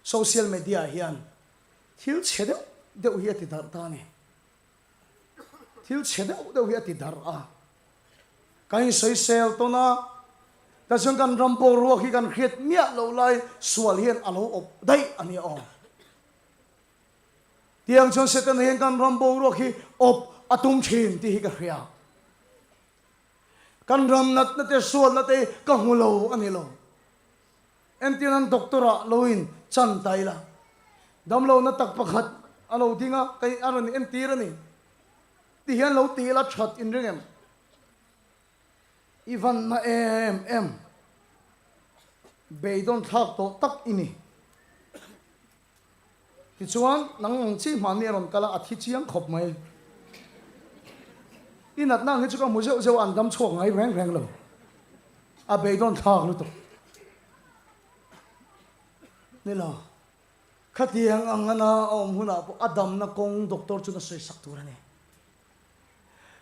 social media hian thil chhe deuh deuh hi a ti darh ta a ni. Thil chhe deuh deuh hi a ti darh a. Kan insawisel tawn a, tachuan kan ram boruak hi kan hriat miah loh lai sual hian a lo awp daih a nia aw. Tiang chuan Setana hian kan ram boruak hi awp a tum thin tih hi ka hria. Kan ram natna te sualna te ka hmu lo a ni lo. Entir nan doctor ah lo in chan ta ila. Damlohna tak pakhat a lo ding a, kei a rawn entir a ni. Ti hian lo ti ila that in ring em? I van na em em. Beidawn thlak tawh tak i ni. Tichuan, nang ang chi hmanni a rawn kal a, a thi chiang khawp mai. I natna ang hi chu ka hmu zeuh zeuh a, an dam chhuak ngai reng reng lo. A beidawn thlak lutuk. Ni lo, khatiang ang ana a awm hunah pawh a damna kawng doctor chuan a sawisak tur a ni.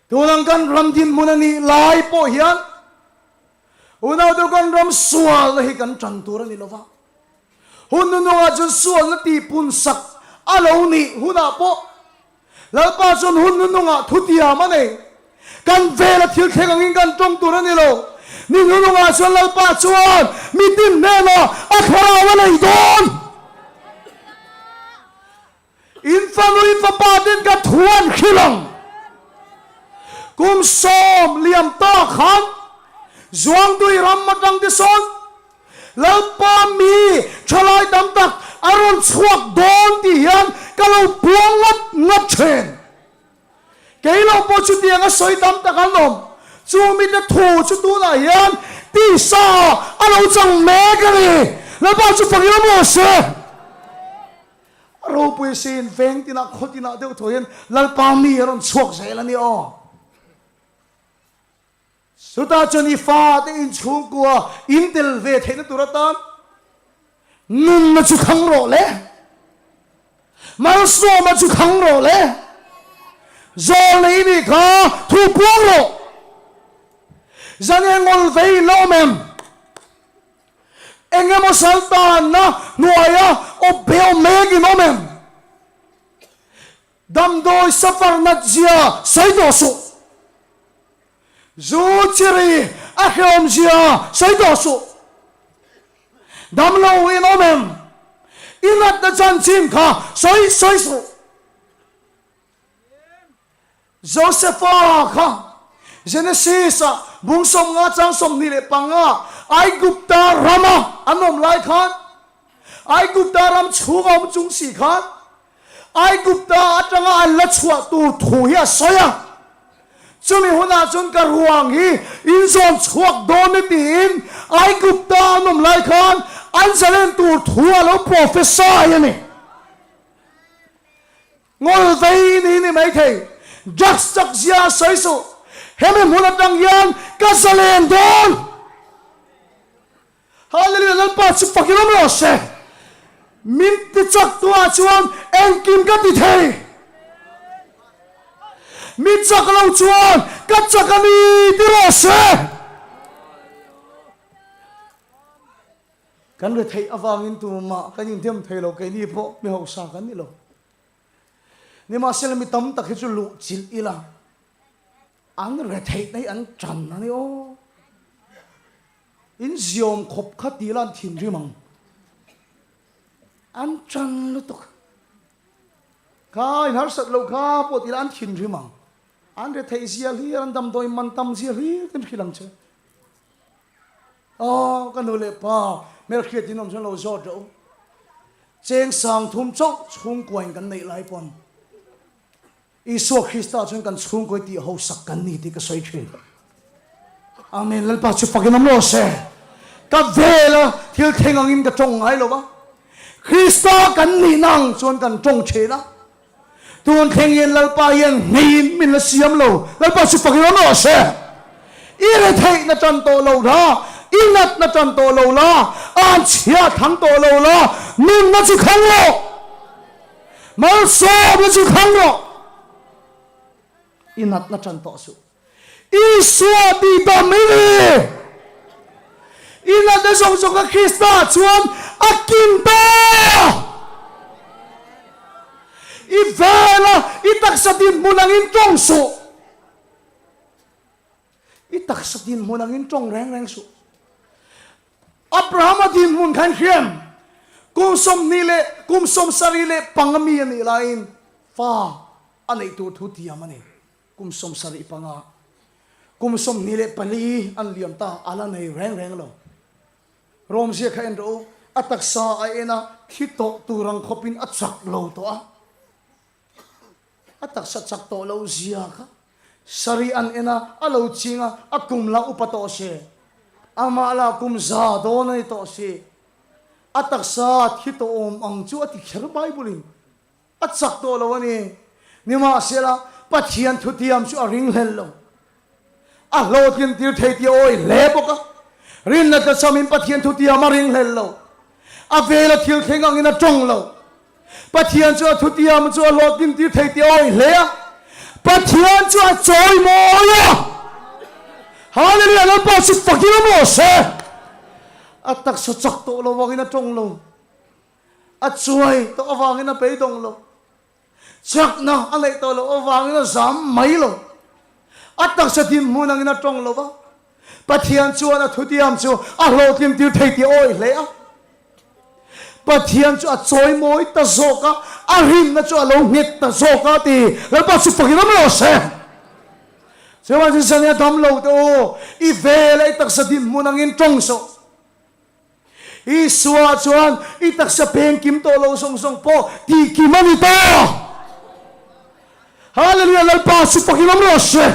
Tunang kan ram dinhmun a nih lai pawh hian unaute kan ram sualna hi kan tan tur a ni lova. Hun nunungah chuan sualna tihpun sak a lo nih hunah pawh Lalpa chuan hun nunungah thutiam a nei. Kan vela thil thleng angin kan tawng tur a ni lo. Ni nunungah chuan Lalpa chuan mitin hnenah a thlarau a nei dawn. In fanu in fapa ten ka thu an hrilh ang. Kum 40 ta khan Zuangtui ram atang te sawn Lalpa mi thalai tam tak a rawn chhuak dawn tih hian ka lo puang ngawt ngawt thin. Kei lo pawh chutiang a sawi tam tak an awm. Chu mite thu chu tunah hian tisa a lo chang mek a ni. Lalpa chu fak ila maw se? A ropui siin veng tinah khaw tinah deuh thaw hian Lalpa mi a rawn chhuak zel a ni aw. Chutah chuan i fate inchhungkua in tel ve theihna tur atan nunna chu thlang rawh le, malsawma chu thlang rawh le, zawl nei nih kha thu puang rawh. Zan engawl vei la awm em? Eng emaw sal tanna hnuaia awp beu mek in awm em? Damdawi safar nat zia sawi tawh suh. Zu chiri a hrehawm zia sawi tawh suh. Damlo in awm em? I natna chanchin kha sawi sawi suh. Josefa kha Genesis-ah bung 50 chang 25 Aigupta rama an awm lai khan, Aigupta ram chhung a awm chung si khan, Aigupta atanga an la chhuah tur thu hi a sawi a. Chumi hunah chuan ka ruang hi in zawn chhuak dawn e tiin Aigupta an awm lai khan an zalen tur thu a lo prophesy a ni. Ngawl vei ni ni maithei, drugs chak zia a sawi suh, hemi hmun atang hian ka zalen dawn. Hallelujah Lalpa chu fakin awm rawh se. Min ti chak tu ah chuan engkim ka ti thei. Mi chak lo chuan ka chak a ni ti rawh se. Kan retheih avangin tumah kan indem thei lo, keini pawh mi hausa kan ni lo. Nimahsela mi tam tak hi chu luh chilh ila an retheihna hi an tan a ni aw. In ziawm khawp kha tih ila an thinrim ang. An tan lutuk. Kha in harsat loh kha pawh tih ila an thinrim ang. An retheih zia hlir, an damdawi man tam zia hlir te an hrilh ang che. Aw, ka nu leh pa hmelhriat in awm chuan lo zawt rawh u. Cheng 3000 chauh chhungkuain kan neih lai pawn Isua Krista chuan kan chhungkuai tih hausak kan ni tih ka sawi thin. Amen. Lalpa chu fakin awm rawh se. Ka vela thil thleng angin ka tawng ngai lo va. Krista kan nihna ang chuan kan tawng thin a. Tun thleng hian Lalpa hian ngeiin min la siam lo. Lalpa chu fakin awm rawh se. I retheihna tan tawh lo la, i natna tan tawh lo la, an chhia thlang tawh lo la, nunna chu thlang rawh. Malsawmna chu thlang rawh. I natna tan tawh suh. Isua tih dam i ni. I natna zawng zawng kha Krista chuan a kin ta. I vela i taksa dinhmun angin tawng suh. I taksa dinhmun angin tawng reng reng suh. Abrahama dinhmun khan hriam kum 20 leh kum 75 mi a nih laiin fa a neih tur thu tiam a ni. Kum 75. Kum 24 an liam ta, a la nei reng reng lo. Rawmzia kha en rawh u, a taksa a en a, thi tawh tur ang khawpin a chak lo tawh a. A taksa chak tawh loh zia kha Sari an en a, a lo ching a, a kum la upa tawh si. Amah lah kum za dawn a ni tawh si. A taksa thi tawh awm ang chu a ti kher Bible in. A chak tawh lo a ni. Nimahsela, Pathian thutiam chu a ringhlel lo. A hlawhtlin tir thei tih a awi hle bawk a. Rinna tlachamin Pathian thutiam a ringhlel lo. A vela thil thleng angin a tawng lo. Pathian chu a thutiam chu a hlawhtlin tir thei tih a awi hle a. Pathian chu a chawimawi a. Hallelujah! Lalpa chu fakin awm rawh se. A taksa chak tawh lo vangin a tawng lo. A chuai tawh avangin a beidawng lo. Chakna a neih tawh loh avangin a zam mai lo. A taksa dinhmun angin a tawng lo va. Pathian chuan a thutiam chu a hlawhtling tir thei tih a awih hle a. Pathian chu a chawimawi ta zawk a, a rinna chu a lo nghet ta zawk a ti. Lalpa chu fakin awm rawh se. Chuvangin chu zan i a dam lo te u, i vel a i taksa dinhmun angin tawng suh. Isua chuan, I taksa peng kim tawh lo zawng zawng pawh tih kim a ni ta! Hallelujah! Lalpa chu fakin awm rawh se!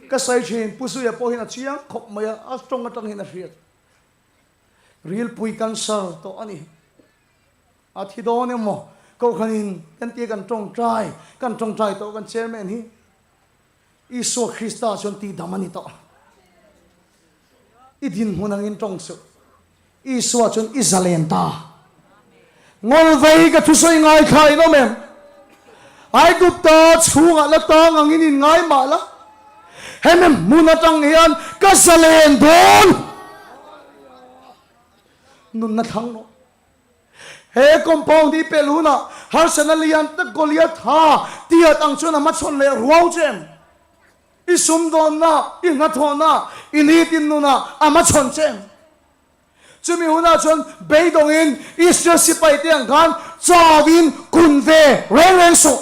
Ka sawi thin, Pu Zuia pawh hian a chiang khawp mai a, a tawng atang hian a hriat. Rilpui cancer tawh a ni. A thi dawn emaw? Kohhranin kan tia kan tawngtai, kan tawngtai tawh kan chairman hi Isua Krista chuan tihdam a ni tawh. I dinhmun angin tawng suh. Isua chuan i zalen ta. Ngawlvei ka thusawi ngaithla in awm em? Aigupta chhungah la tang angin in ngai mah la, hemi hmun atang hian ka zalen dawn. Nunna thlang rawh. He compound hi pelh hunah harsatna lian tak Goliath ha tiat ang chuan a hmachhawn leh ruau che em? I sumdawnna, i hnathawhna, i nitin nunah a hmachhawn che em? Chumi hunah chuan beidawngin Israel sipaite ang khan chauin kun ve reng reng suh.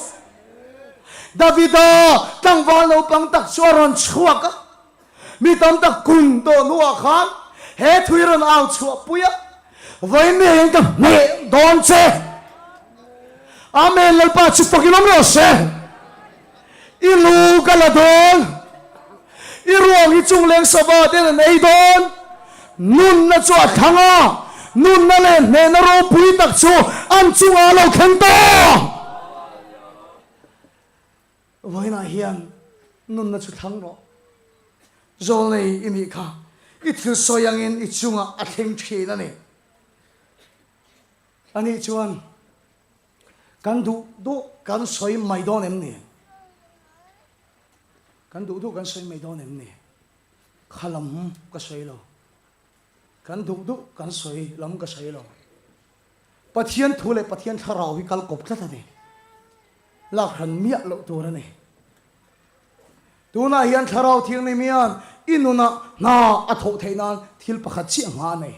Davida tlangval naupang tak chu a rawn chhuak a, mi tam tak kun tawh hnuah khan he thui rawn au chhuahpui a, Vawiin hian ka hneh dawn che. Amen Lalpa chu fakin awm rawh se. I lu ka la dawn, i ruang hi chungleng sava ten an ei dawn. Nunna chu a thlang a, nunna leh hnehna ropui tak chu an chungah a lo thleng ta. Vawiinah hian nunna chu thlang rawh. Zawlnei i nih kha, i thil sawi angin i chungah a thleng thin a ni. Anih chuan kan duh duh kan sawi mai dawn em ni? Kan duh duh kan sawi mai dawn em ni? Kha lam ka sawi lo. Kan duh duh kan sawi lam ka sawi lo. Pathian thu leh Pathian thlarau hi kal kawp tlat a ni. Lak hran miah loh tur a ni. Tunah hian Thlarau Thianghlim hian i nunah hna a thawh theih nan thil pakhat chiah hma a nei.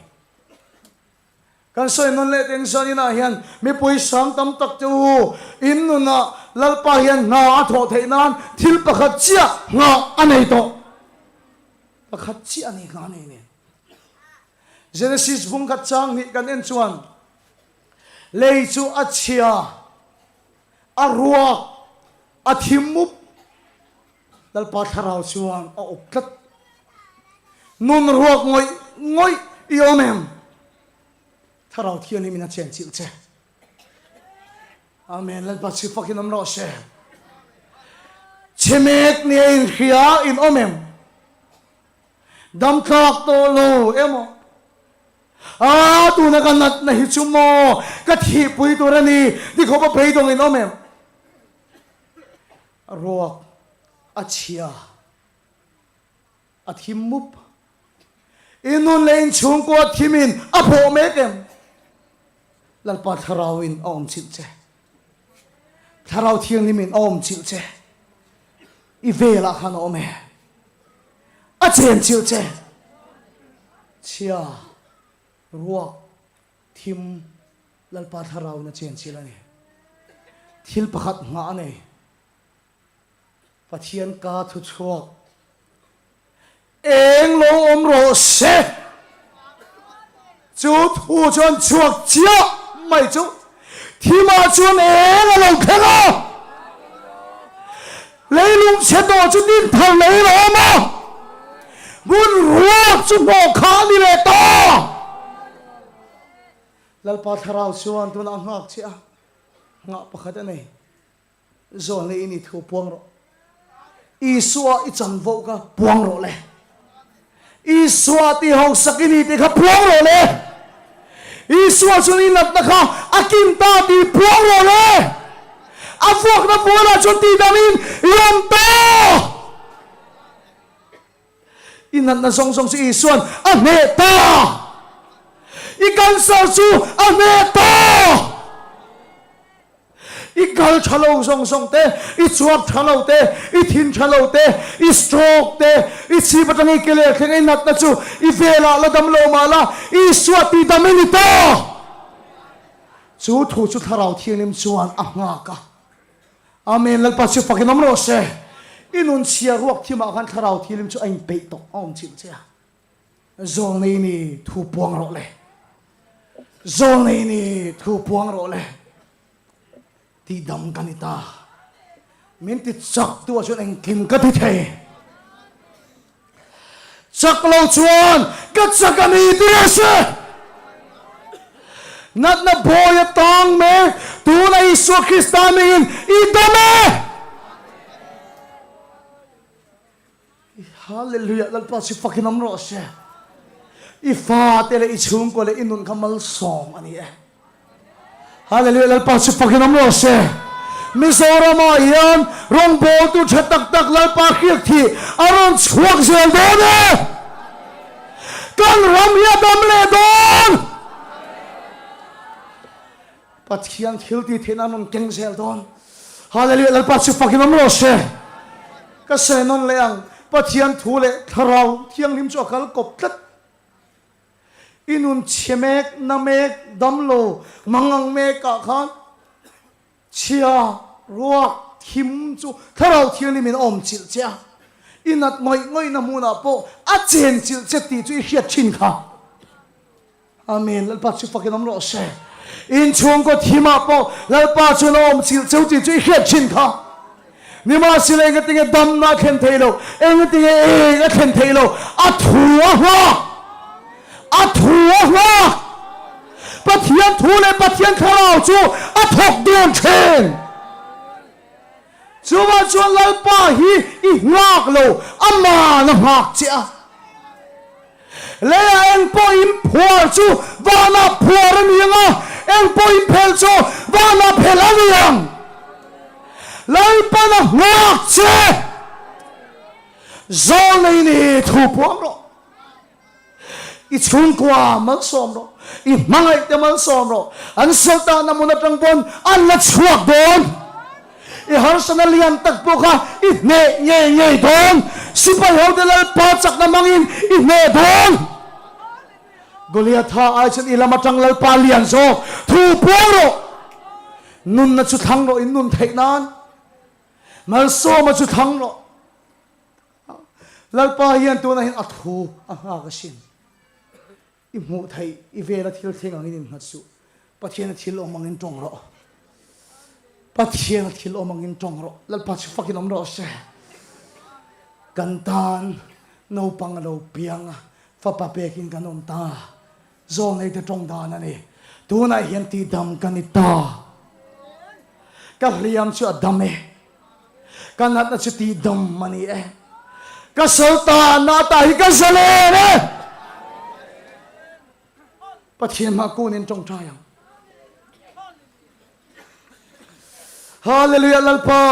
Kan sawi nawn leh teng chuan inah hian mipui sang tam tak te u, in nunah Lalpa hian hna a thawh theih nan thil pakhat chiah nghah a nei tawh. Pakhat chiah a ni nghah a nei nen. Genesis bung khat chang hnih kan en chuan lei chu a chhia, a ruak, a thim mup. Lalpa thlarau chuan a awp tlat. Nun ruak ngawih ngawih i awm em? Thlarau Thianghlim in a chen chilh che. Amen. Lalpa chhi fakin awm rawh se. Chhe mek nia in hria in awm em? Dam tlak tawh lo emaw? A tuna ka natna hi chu maw ka thihpui tur a ni ti khawpa beidawng in awm em? A ruak a chhia, a thim mup. I nun leh inchhungkua thimin a bawh mek em? Lalpa Thlarauin a awm chilh che. Thlarau Thianghlimin a awm chilh che. I velah khan a awm e. A chen chilh che. Chhia, ruak, thim Lalpa Thlarauin a chen chilh a ni. Thil pakhat nghah a nei. Pathian ka thu chhuak eng lo awm rawh se. Chu thu chuan chhuak chiah mai chu thimah chuan eng a lo thleng a, leilung chhe tawh chu din thar lei lo awm a, hmun ruak chu hnawh kha a ni leh ta. Lalpa thlarau chuan tunah a nghak chiah a, nghah pakhat a nei. Zawn leh in i thu puang rawh. Isua i chanvo kha puang rawh le. Isua ti hausak i ni tih kha puang rawh le. Isua chuan i natna kha a kin ta tih puang rawh le. A vuakna bualah chuan tihdamin i awm ta. I natna zawng zawng chu Isua'n a hneh ta. I cancer chu a hneh ta. I kal tha lo zawng zawng te, i chuap tha lo te, i thin tha lo te, i stroke te, i chhip atanga i ke leh thleng i natna chu i velah la dam lo mah la, Isua tihdam i ni ta! Chu thu chu Thlarau Thianghlim chuan a nghak a. Amen, Lalpa chu fakin awm rawh se. I nun chhia ruak thimah khan Thlarau Thianghlim chu a inpeih tawh a awm chilh che a. Zawlnei ni thu puang rawh le. Zawlnei ni thu puang rawh le. Tih dam ka ni ta. Min ti chak tu ah chuan engkim ka ti thei. Chak lo chuan ka chak a ni ti a si. Natna bawi a tang mek tuna Isua Krista mingin i dam e. Hallelujah Lalpa chu fakin awm rawh se. I fate leh i chhungkua leh i nun kha malsawm a ni e. Hallelujah Lalpa chu fakin awm rawh se. Mizoramah hian rawngbawltu tha tak tak Lalpa hriak thih a rawn chhuak zel dawn e. Kan ram hi a dam leh dawn. Pathian thil tih theihna an rawn keng zel dawn. Hallelujah Lalpa chu fakin awm rawh se. Ka sawi nawn leh ang, Pathian thu leh Thlarau Thianghlim chu a kal kawp tlat. I nun chhe mek, na mek, dam lo, mangang mek ah khan chhia, ruak, thim chu Thlarau Thianghlim in a awm chilh che a. I nat ngawih ngawihna hmunah pawh a chen chilh che tih chu i hriat thin kha. Amen. Lalpa chu fakin awm rawh se. In chhungkaw thimah pawh Lalpa chuan a awm chilh cheu tih chu i hriat thin kha. Nimahsela engatinge damna a thlen theih loh, engatinge eng a thlen theih loh, a thu a nghak. A thu a nghak. Pathian thu leh Pathian thlarau chu a thawk dun thin. Chuvah chuan Lalpa hi i nghak lo, aman a nghak che a. Leiah eng pawh in phuar chu vanah phuar a ni ang a, eng pawh in phel chu vanah phel a ni ang. Lalpan a nghak che. Zawlnei ni thu puang rawh. I chhungkua malsawm rawh, i hmangaih te malsawm rawh, an saltahna hmun atang pawn an la chhuak dawn. I harsatna lian tak pawh kha i hneh ngei ngei dawn. Sipai hote Lalpa chakna hmangin i hneh dawn. Goliatha ai chuan i lam atang Lalpa lian zawk thu puang rawh. Nunna chu thlang rawh in nun theih nan. Malsawma chu thlang rawh. Lalpa hian tunah hian a thu a nghak asin. I hmuh theih, i vela thil thleng angin innghat suh. Pathiana thil awm angin tawng rawh. Pathiana thil awm angin tawng rawh. Lalpa chu fakin awm rawh se. Kan tan naupang a lo piang a, fapa pekin kan awm ta. Zawlneite tawng dan a ni. Tunah hian tihdam ka ni ta. Ka hliam chu a dam e. Ka natna chu tihdam a ni e. Ka saltanna ata hi ka zalen e. Pathian hmah kunin tawngtai ang. Hallelujah Lalpa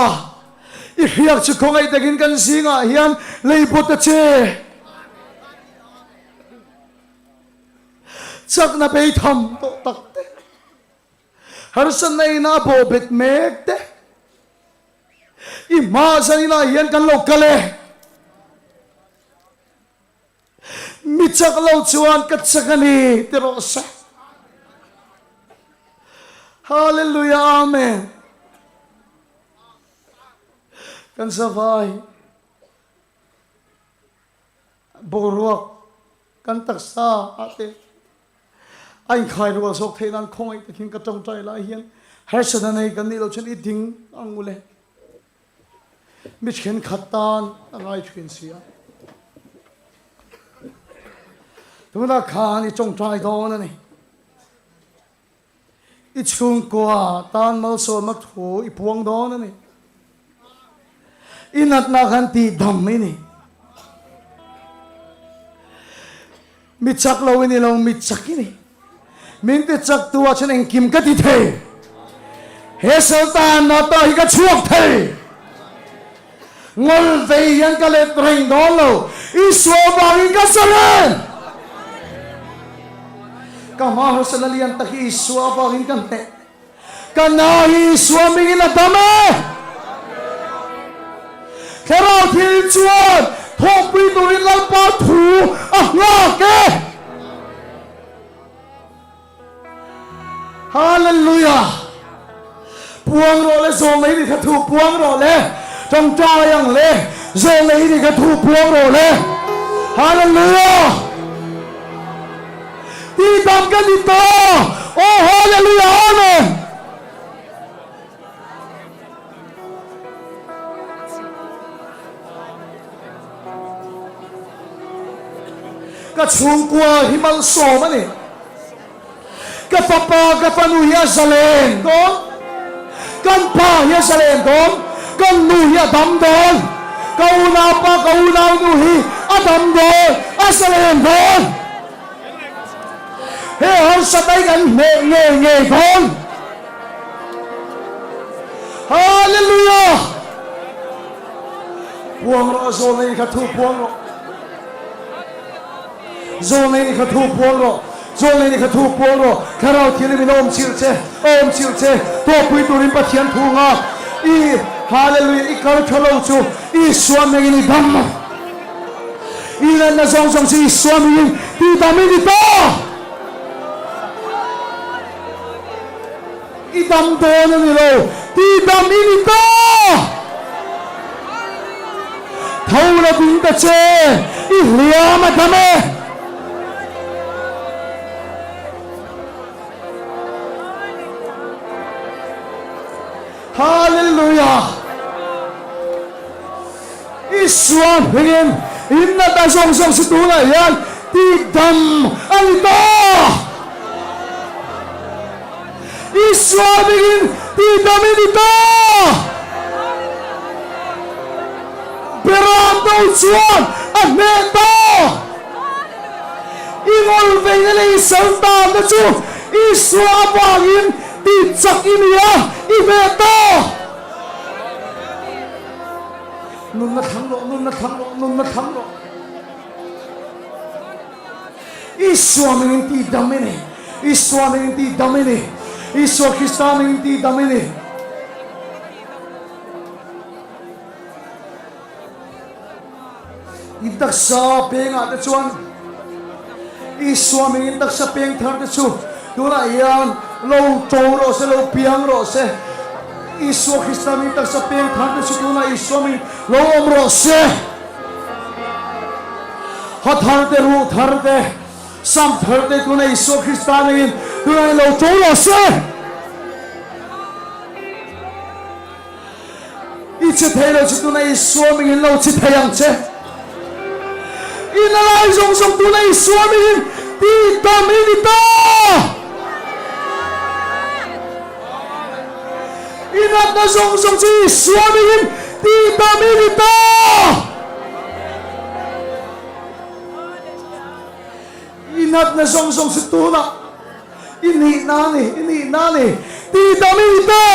i hriak chu khawngaih takin kan zingah hian lei bawt a che. Chakna beitham tawh tak te. Harsatna ina a bawh bet mek te. I hma zan inah hian kan lo kal e. Mi chak lo chuan ka chak a ni ti rawh se. Hallelujah Amen. Kan zavai boruak kan taksa ah te a inkhai rual zawk theih nan khawngaih takin ka tawngtai lai hian harsatna nei kan nih loh chuan i ding ang u le. Mi thenkhat tan a ngai thin si a. Tunah khan i tawngtai dawn a ni. I chhungkua tan malsawmna thu i puang dawn a ni. I natna khan tihdam i ni. Mi chak lo i ni lo, mi chak i ni. Min ti chak tu ah chuan engkim ka ti thei. He Sultan nata hi ka chhuak thei. Ngawl vei hian ka let reng dawn lo, Isua vangin ka zalen! Ka hma harsatna lian tak hi Isua vangin ka hneh. Ka na hi Isua mingin a dam e! Thlarau thil chuan thawhpui turin Lalpa thu a nghak e! Hallelujah! Puang rawh le zawng lei ni kha thu puang rawh le tawngtai ang le zawng lei ni kha thu puang rawh le Hallelujah! Tihdam ka ni ta! Oh Hallelujah! Amen! Ka chhungkua hi malsawm a ni. Ka fapa, ka fanu hi a zalen dawn. Kan pa hi a zalen dawn. Kan nu hi a dam dawn. Ka unaupa, ka unaunu hi a dam dawn, a zalen dawn. He harsatna hi kan hneh ngei ngei dawn. Hallelujah! Puang rawh zawl nei kha thu puang rawh. Zawl nei kha thu puang rawh. Zawl nei kha thu puang rawh. Thlarau Thianghlim in a awm chilh che, a awm chilh che. Tawpui turin Pathian thu nghak. I Hallelujah i kal tha lo chu Isua mengin i dam. I natna zawng zawng chu Isua mengin ti damin i ta. I dam dawn a ni lo, ti dam i ni ta! Tho la ding ta che, i hliam a dam e! Hallelujah! Isua hmingin in natna zawng zawng chu tunah hian tihdam a ni ta. Isua hmingin tihdam i ni ta. Beram do chuan a hneh ta. I ngawl veina leh i sal tanna chu Isua avangin tihchak i ni a, i hneh ta. Nunna thlang rawh, nunna thlang rawh, nunna thlang rawh. Isua mingin ti dam i ni. Isua mingin ti dam i ni. Isua Krista mingin ti dam i ni. I taksa pengah te chuan Isua mingin taksa peng thar te chu tunah hian lo to rawh se, lo piang rawh se. Isua Krista mingin taksa peng thar te chu tunah Isua mingin lo awm rawh se. Ha thar te, ruh thar te, sam thar te tunah Isua Krista mingin tunah hian lo to rawh se. I che thei lo chu tuna Isua mingin lo che thei ang che. I na lai zawng zawng tuna Isua mingin ti dam i ni ta. I natna zawng zawng chu Isua mingin ti dam i ni ta. I natna zawng zawng chu tunah i nihna a ni, i nihna a ni, tih dam i ni ta.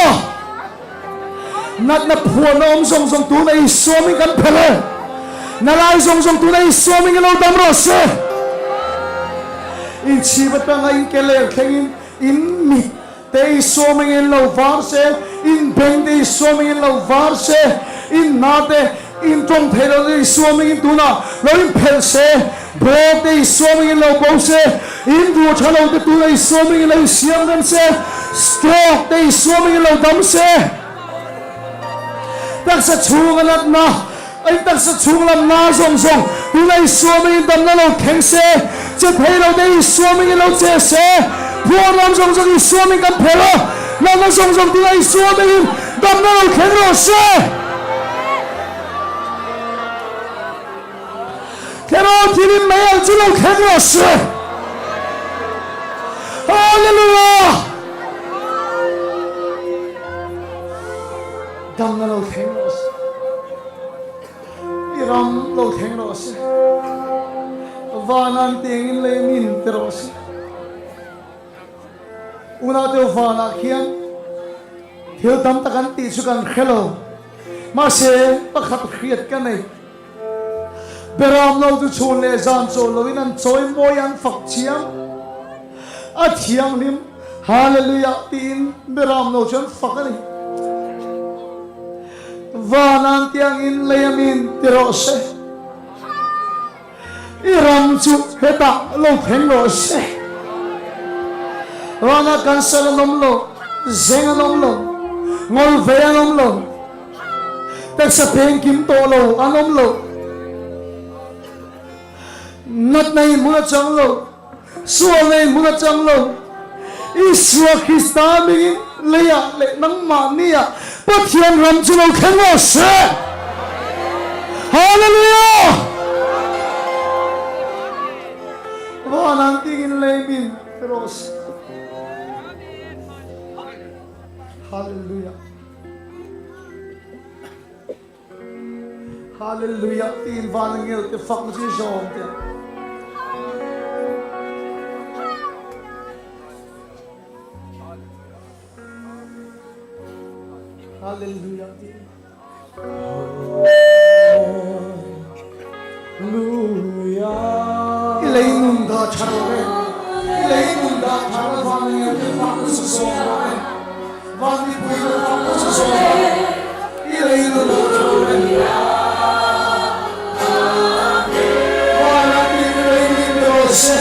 Natna phuahna awm zawng zawng tunah i suamin kan phelh e. Na lai zawng zawng tunah i suamin i lo dam rawh se. Inchhip atanga in ke ler thlengin in mit te i suamin in lo var se, in beng te i suamin in lo var se, in hna te In tawng thei lo te Isua mingin tunah lo in phelh se, bawk te Isua mingin lo bo se, in duh tha lo te tunah Isua mingin lo in siam rem se, stroke te Isua mingin lo dam se. Taksa chhunga natna, in taksa chhung lam na zawng zawng tuna Isua mingin damna lo thleng se, che thei lo te Isua mingin lo che se, phuar lam zawng zawng Isua ming kan phelh a, natna zawng zawng tuna Isua mingin damna lo thleng rawh se. Thlarau thilin mai ang chu lo thleng rawh se. Hallelujah! Damna lo thleng rawh se. I ram lo thleng rawh se. Vanan tengin lei min ti rawh se. Unau te vanah khian thil tam tak an tih chu kan hre lo. Mahse pakhat hriat ka nei. Beram lo chu chhun leh zan chawl loin an chawi mawi an fak chiam. A thianghlim Hallelujah tiin beram lo chu an fak a ni. Vanan tiangin lei a min ti rawh se. I ram chu hetah lo thleng rawh se. Vanah cancer an awm lo, zeng an awm lo, ngawl vei an awm lo, taksa peng kim tawh lo an awm lo, natna in hmun a chang lo, sualna in hmun a chang lo. Isua Krista mingin leiah leh nangmahniah Pathian ram chu lo thleng rawh se. Hallelujah! Van an tingin lei min pe rawh se. Hallelujah! Hallelujah tiin van angel te fak na chu zawm te. Hallelujah tiin. Hallelujah. I lei nun dah tha rawh e. I lei nun dah tha rawh van angel te fak na chu zawm rawh e. Van mipui te fak na chu zawm rawh e. I lei nun dah tha rawh e. Van angel te lei min pe rawh se.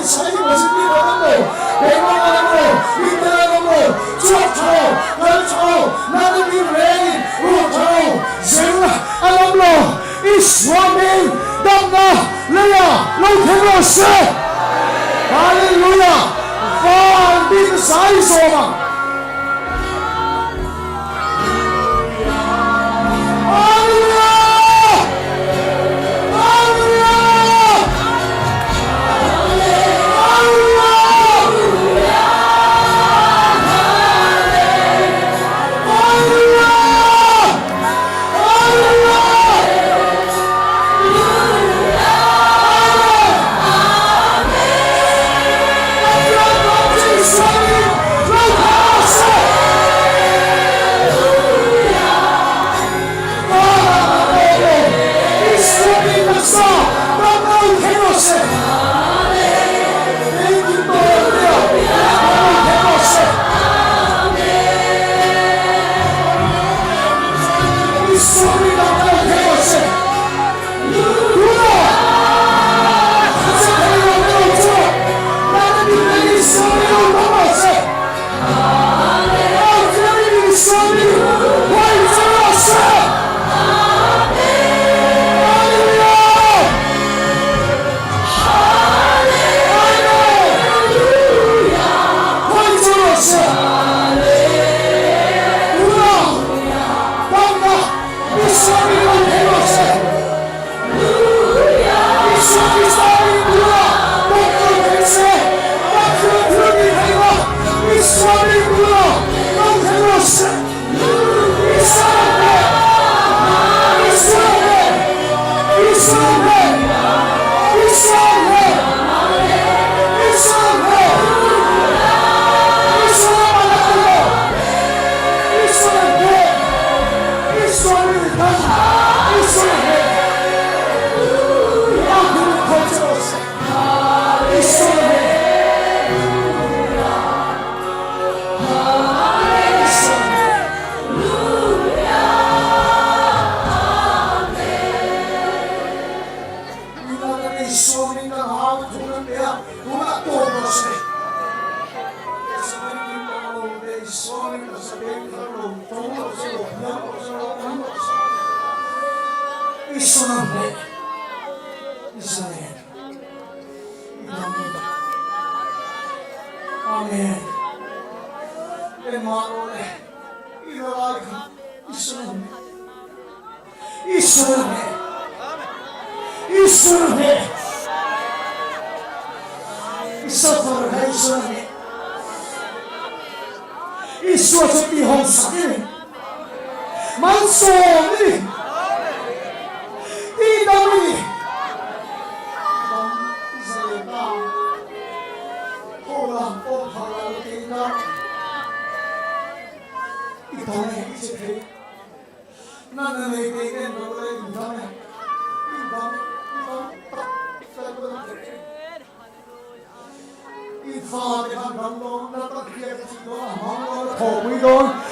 HIV positive an awm lo, keimah an awm lo, mite an awm lo, chhuak tha lo, kal tha lo, natna tin rengin ruak tha lo, zeng an awm lo, Isua hming damna leia lo thleng lo se. Hallelujah! Van bik zai zawm ang.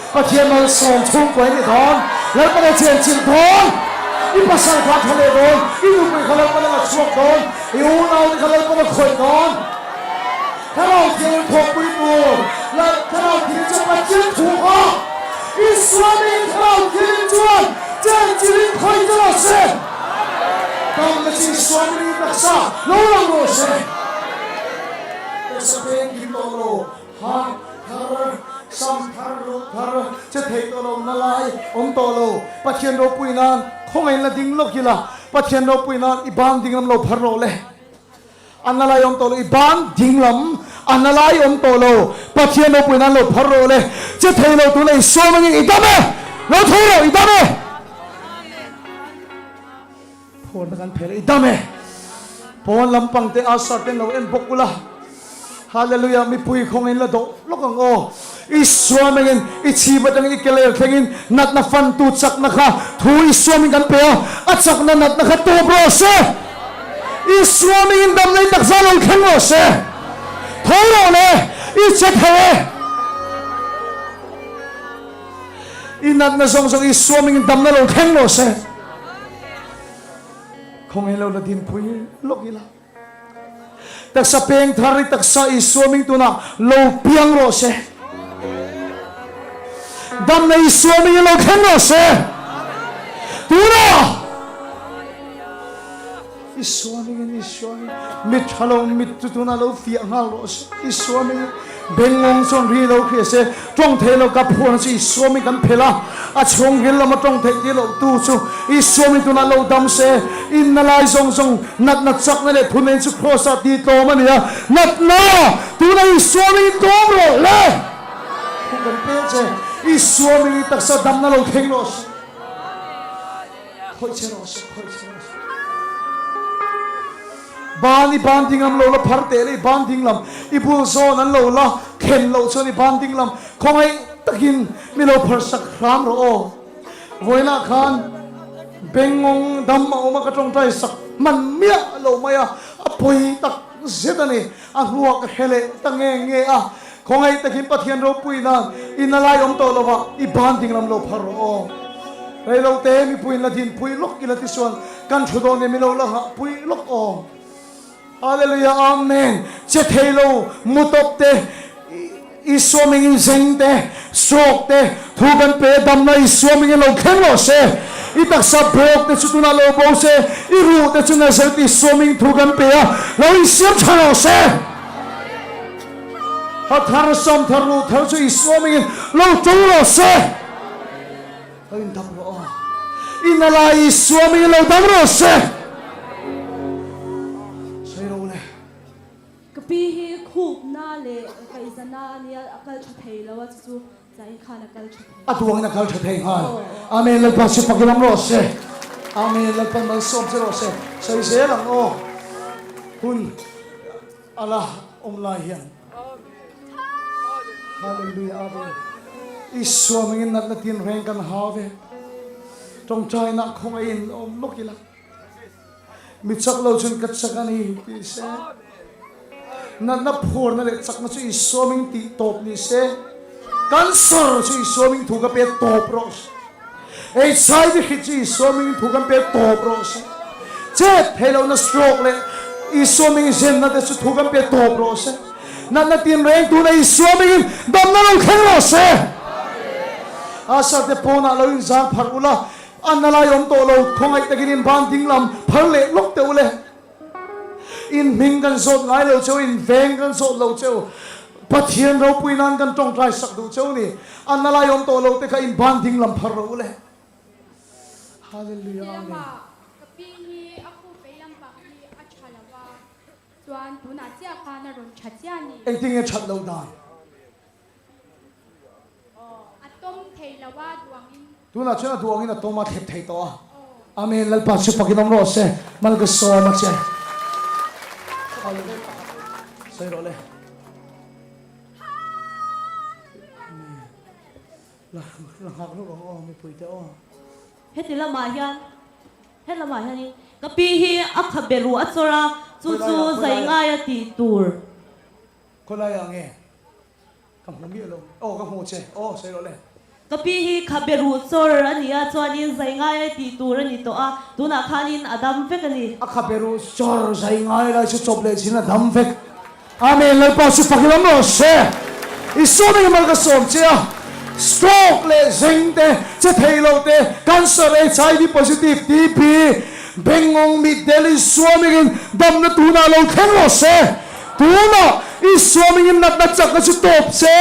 Pathian malsawm chhungkaw i ni dawn, Lalpan a chenchilh dawn, i pasal kha a tha leh dawn, i nupui kha Lalpan a la chhuak dawn, i unaute kha Lalpan a khawih dawn. Thlarau Thianghlim thawkpui tur, Thlarau Thianghlim chuan Pathian thu kha Isua hmingin Thlarau Thianghlim chuan chenchilhin khawih ta rawh se. Damna chu Isua hmingin taksa lo lang rawh se. Taksa peng kim tawh lo, ha thar, sam thar, ruh thar, che thei tawh lo, na lai awm tawh lo. Pathian ropui nan khawngaih la ding lawk ila, Pathian ropui nan i ban ding lam lo phar rawh le. A na lai awm tawh lo, i ban ding lam a na lai awm tawh lo, Pathian ropui nan lo phar rawh le, che thei lo tuna i sawm angin i dam e, lo tho rawh i dam e. Phone kan phel i dam e. Pawn lampang te Asher ten lo en bawk ula. Hallelujah mipui khawngin la dawh lawk ang aw. I suamengin i chhip atangin i keler thlengin natna fantu chakna kha thu i suamin kan pe a, a chakna natna kha tawp rawh se. I suamengin damna i taksa lo thleng rawh se. Tho rawh le, i che thei e. I natna zawng zawng i suamengin damna lo thleng rawh se. Khawngin lo la dinpui lawk ila. Taksa peng thar i taksa Isua hming tunah lo piang rawh se. Damna Isua hmingin lo thleng rawh se. Tunah Isua hmingin Isua hmingin mit tha lo mit chu tunah lo fiah nghal rawh se. Isua hmingin bengngawng chuan ri lo hria se. Tawng thei lo ka phuan chu Isua hming kan phelh a, a chhungril lama tawng theih tir loh tu chu Isua hming tunah lo dam se. Inna lai zawng zawng natna chakna leh thunein chu Kraws ah tih tlawm a ni a, natna tunah Isua hmingin tlawm rawh le! Thu kan pe che, Isua hmingin taksa damna lo thleng rawh se. Khawih che rawh se, khawih che rawh se. Ban i ban ding lam lo la phar teh le i ban ding lam i bul zawn an lo la khen loh chuan i ban ding lam khawngaih takin mi lo phar sak hram rawh aw. Vawiinah khan Bengngawng dam a awm a ka tawngtai sak hman miah lo mai a, a pawi tak zet a ni. A hnuah ka hre leh ta nge nge a, khawngaih takin Pathian ropui nan i na lai awm tawh lova i ban ding lam lo phar rawh aw. Reilo te mipuiin la dinpui lawk ila tichuan kan thu dawn em ilo la nghahpui lawk aw. Hallelujah Amen Che thei lo mu tawp te Isua mingin zeng te stroke te thu kan pe damna Isua mingin lo thleng rawh se i taksa bawk te chu tunah lo bo se i ruh te chu Nazareth Isua ming thu kan pe a lo insiam tha rawh se Ha thar sam thar ruh thar chu Isua mingin lo to rawh se. Lo in dam rawh aw. I na lai Isua mingin lo dam rawh se. Sawi rawh le. Ka pi hi khupna leh kaihzana a nia, a kal tha thei lo a, chu chu zain khan a kal tha thei. A duangin a kal tha thei nghal. Amen Lalpa chu fakin awm rawh se. Amen Lalpan malsawm che rawh se. Sawi zel ang aw. Hun a la awm lai hian. Hallelujah Amen. Isua mingin natna tin reng kan hau ve. Tawngtaina khawngaih in awm lawk ila. Mi chak lo chuan ka chak a ni ti se. Natna phurna leh chakna chu Isua ming tih tawp ni se. Cancer chu Isua ming thu ka pe tawp rawh se. HIV hrit chu Isua ming thu kan pe tawp rawh se. Chet thei lohna stroke leh Isua ming zenna te chu thu kan pe tawp rawh se. Natna tinreng tuna Isua mingin damna lo thleng rawh se. Asa te pawnah lo inzang pharh ula, a na lai awm tawh lo, khawngaih takin in ban ding lam phar leh lawk teh ule. In hming kan zawt ngai lo cheu, in veng kan zawt lo cheu. Pathian ropui nan kan tawngtai sak duh cheu ni. A na lai awm tawh lo te kha in ban ding lam phar rawh ule. Hallelujah Amen. Ka pi hi a khu vei lampang hi a tha lo va, chuan tunah chiah khan a rawn tha chiah a ni. Engtin nge that loh dan? A tawm thei lo a duangin. Tunah chuan a duangin a tawm a thlep thei tawh a. Amen Lalpa chu fakin awm rawh se. Mal ka sawm a che. Sawi rawh le. Amen. La la nghak lawk ang aw mipui te aw. Heti lamah hian he lamah hianin ka pi hi a kha be ruh a chawr a, chu chu zai ngai a tih tur. Khawlai ah nge? Ka hmu miah lo. Aw ka hmu che. Aw sawi rawh le. Ka pi hi kha be ruh chawr a ni a, chuanin zai ngai ai tih tur a ni tawh a, tunah khanin a dam vek a ni. A kha be ruh chawr zai ngai lai chu chawp leh chin a dam vek. Amen Lalpa chu fak lam rawh se. I sawm eng mal ka sawm che a, stroke leh zeng te, che thei lo te, cancer, HIV positive, TB, bengngawng mitdel i suam engin damna tunah lo thleng rawh se. Tunah i suam engin natna chakna chu tawp se,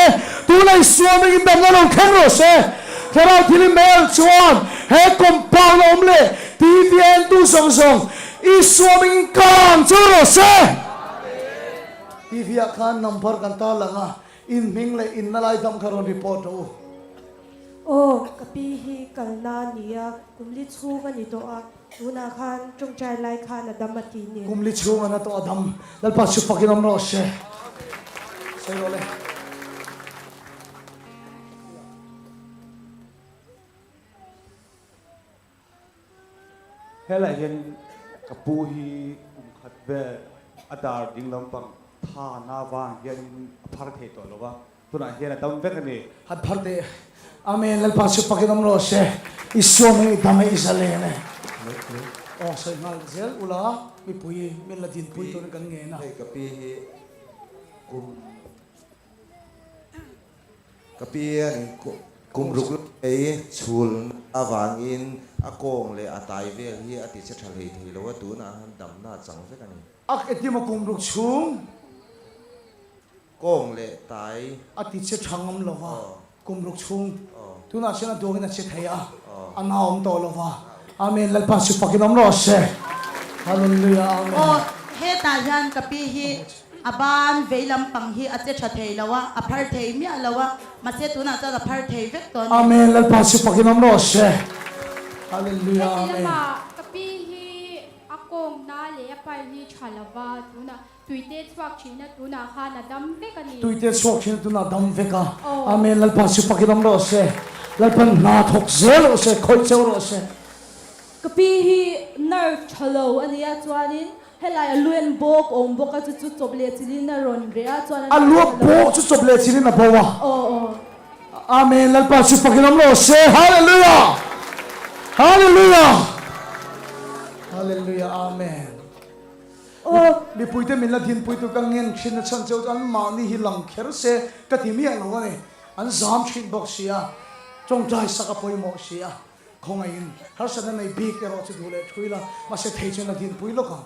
tunah i suam engin damna lo thleng rawh se. Thlarau thil i mail chuan he compound a awm leh TV a entu zawng zawng i suam engin kang chu rawh se. TV ah khan number kan tarlang a, in hming leh in na lai dam kha rawn report rawh u. Aw, ka pi hi kalna a ni a, kum li chhung a ni tawh a, tunah khan tawngtai lai khan a dam a ti ni. Kum li chhung a na tawh a dam, Lalpa chu fakin awm rawh se. Sawi rawh le. Helaiah hian ka pu hi kum khat vel a dar ding lampang tha na vang hianin a phar thei tawh lo va, tunah hian a dam vek a ni. Han phar teh. Amen Lalpa chu fakin awm rawh se. I suam e, i dam e, i zalen e. Aw sawi nghal zel ula. Mipui min la dinpui turin kan ngen a. Hei ka pi hi kum ka pi hianin kum ruk lai chhul avangin a kawng leh a tai vel hi a ti che tha hlei thei lo a, tunah han damna a chang vek a ni. A etimaw kum ruk chhung. Kawng leh tai. A ti che tha ngam lo va, kum ruk chhung. Tunah chuan a duangin a che thei a, a naawm tawh lo va. Amen, Lalpa chu fakin awm rawh se. Hallelujah, Amen. Aw, hetah hian ka pi hi a ban vei lampang hi a che tha thei lo a, a phar thei miah lo a, mahse tunah chuan a phar thei vek tawh a ni. Amen, Lalpa chu fakin awm rawh se. Hallelujah, Heti Amen. lama ka pi hi a kawngna leh a pai hi tha lo va, tunah Tuite chhuak thina tunah khan a dam vek a ni. Tuite chhuak thina tunah a dam vek a. Amen Lalpa chu pakin awm rawh se. Lalpan hna thawk zel rawh se, khawih cheu rawh se. Ka pi hi nerve tha lo a nia chuanin helai a luen bawk awm bawk a chu chu chawp leh chilin a rawn reh a chuan a lua bawk chu chawp leh chilin a bo a. Aw aw. Amen Lalpa chu pakin awm rawh se. Hallelujah! Hallelujah! Hallelujah Amen. Mipuite min la dinpui tur ka ngen thin a chhan cheu chu an mahni hi lang kher se ka ti miah lo a ni. An zam thin bawk si a, tawngtai sak a pawimawh si a, khawngaihin harsatna nei bik erawh chu duh leh thui la, mahse thei chuan la dinpui lawk ang.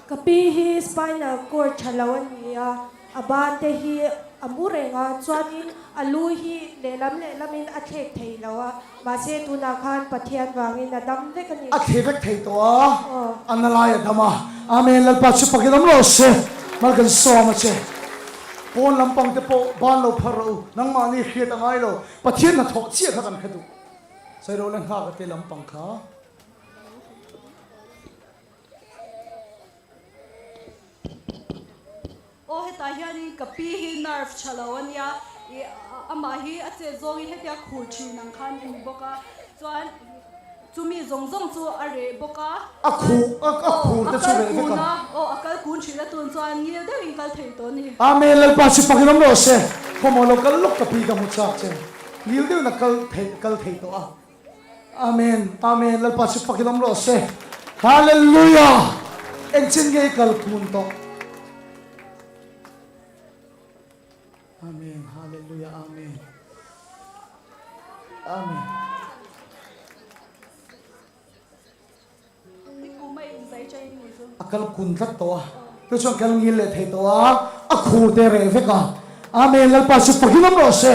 Ka pi hi spinal cord tha lo a ni a, A ban te hi a mu reng a, chuanin a lu hi lehlam lehlamin a thlek thei lo a, mahse tunah khan Pathian vangin a dam vek a ni. A thlek vek thei tawh a, a na lai a dam a. Amen, Lalpa chu pakin awm rawh se, mal kan sawm a che. Pawn lampang te pawh ban lo phar rawh u, nangmahni hriat a ngai lo, Pathian hnathawh chiah kha kan hre duh. Sailo le nghak a te lampang kha. Aw hetah hianin ka pi hi nerve tha lo a nia, ih amah hi a chet zawngin hetia khur thin ang khan a ni bawk a, chuan chumi zawng zawng chu a reh bawk a. A khuh a a khur te chu reh vek a. Aw a kal kun thin a tun chuan ngil deuhin kal thei tawh a ni. Amen Lalpa chu fakin awm rawh se, khawmaw lo kal lawk ka pi ka hmu chak che, ngil deuhin a kal thei kal thei tawh a. Amen Amen Lalpa chu fakin awm rawh se Hallelujah Engchin nge i kal kun tawh Amen Hallelujah Amen Amen A kal kun tlat tawh a, chu chuan kal ngil leh thei tawh a, a khur te reh vek a. Amen, Lalpa chu fakin awm rawh se.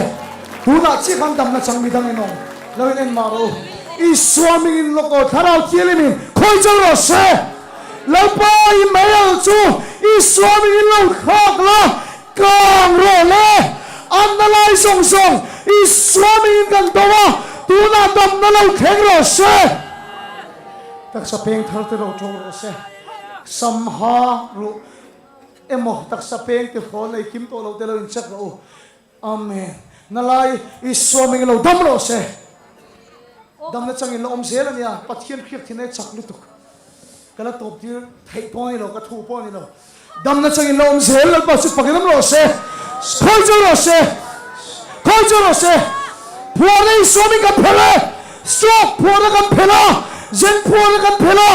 Tunah chiah khan damna chang midang in awm lo in en mah rawh u. Isua mingin lawk aw Thlarau Thianghlimin khawi chau rawh se. Lalpa i meial chu Isua mingin lo thlak la, kang rawh le. Anna lai zawng zawng Isua mingin kan do a, tunah damna lo thleng rawh se. Taksa peng thar te ro tawng rawh se. Samha ruh emaw taksa peng te hrawn nei kim tawh lo te lo in check rawh u. Amen. Na lai Isua ming lo dam rawh se. Damna changin la awm zel a nia. Pathian hriak thin e chak lutuk. Ka la tawp tir theih pawh a ni lo, ka thu pawh a ni lo. Damna changin la awm zel, Lalpa chu fakin awm rawh se. Khawi chu rawh se. Khawi chu rawh se. Phuarna Isua min kan phelh e. Stroke phuarna kan phelh a, zen phuarna kan phelh a,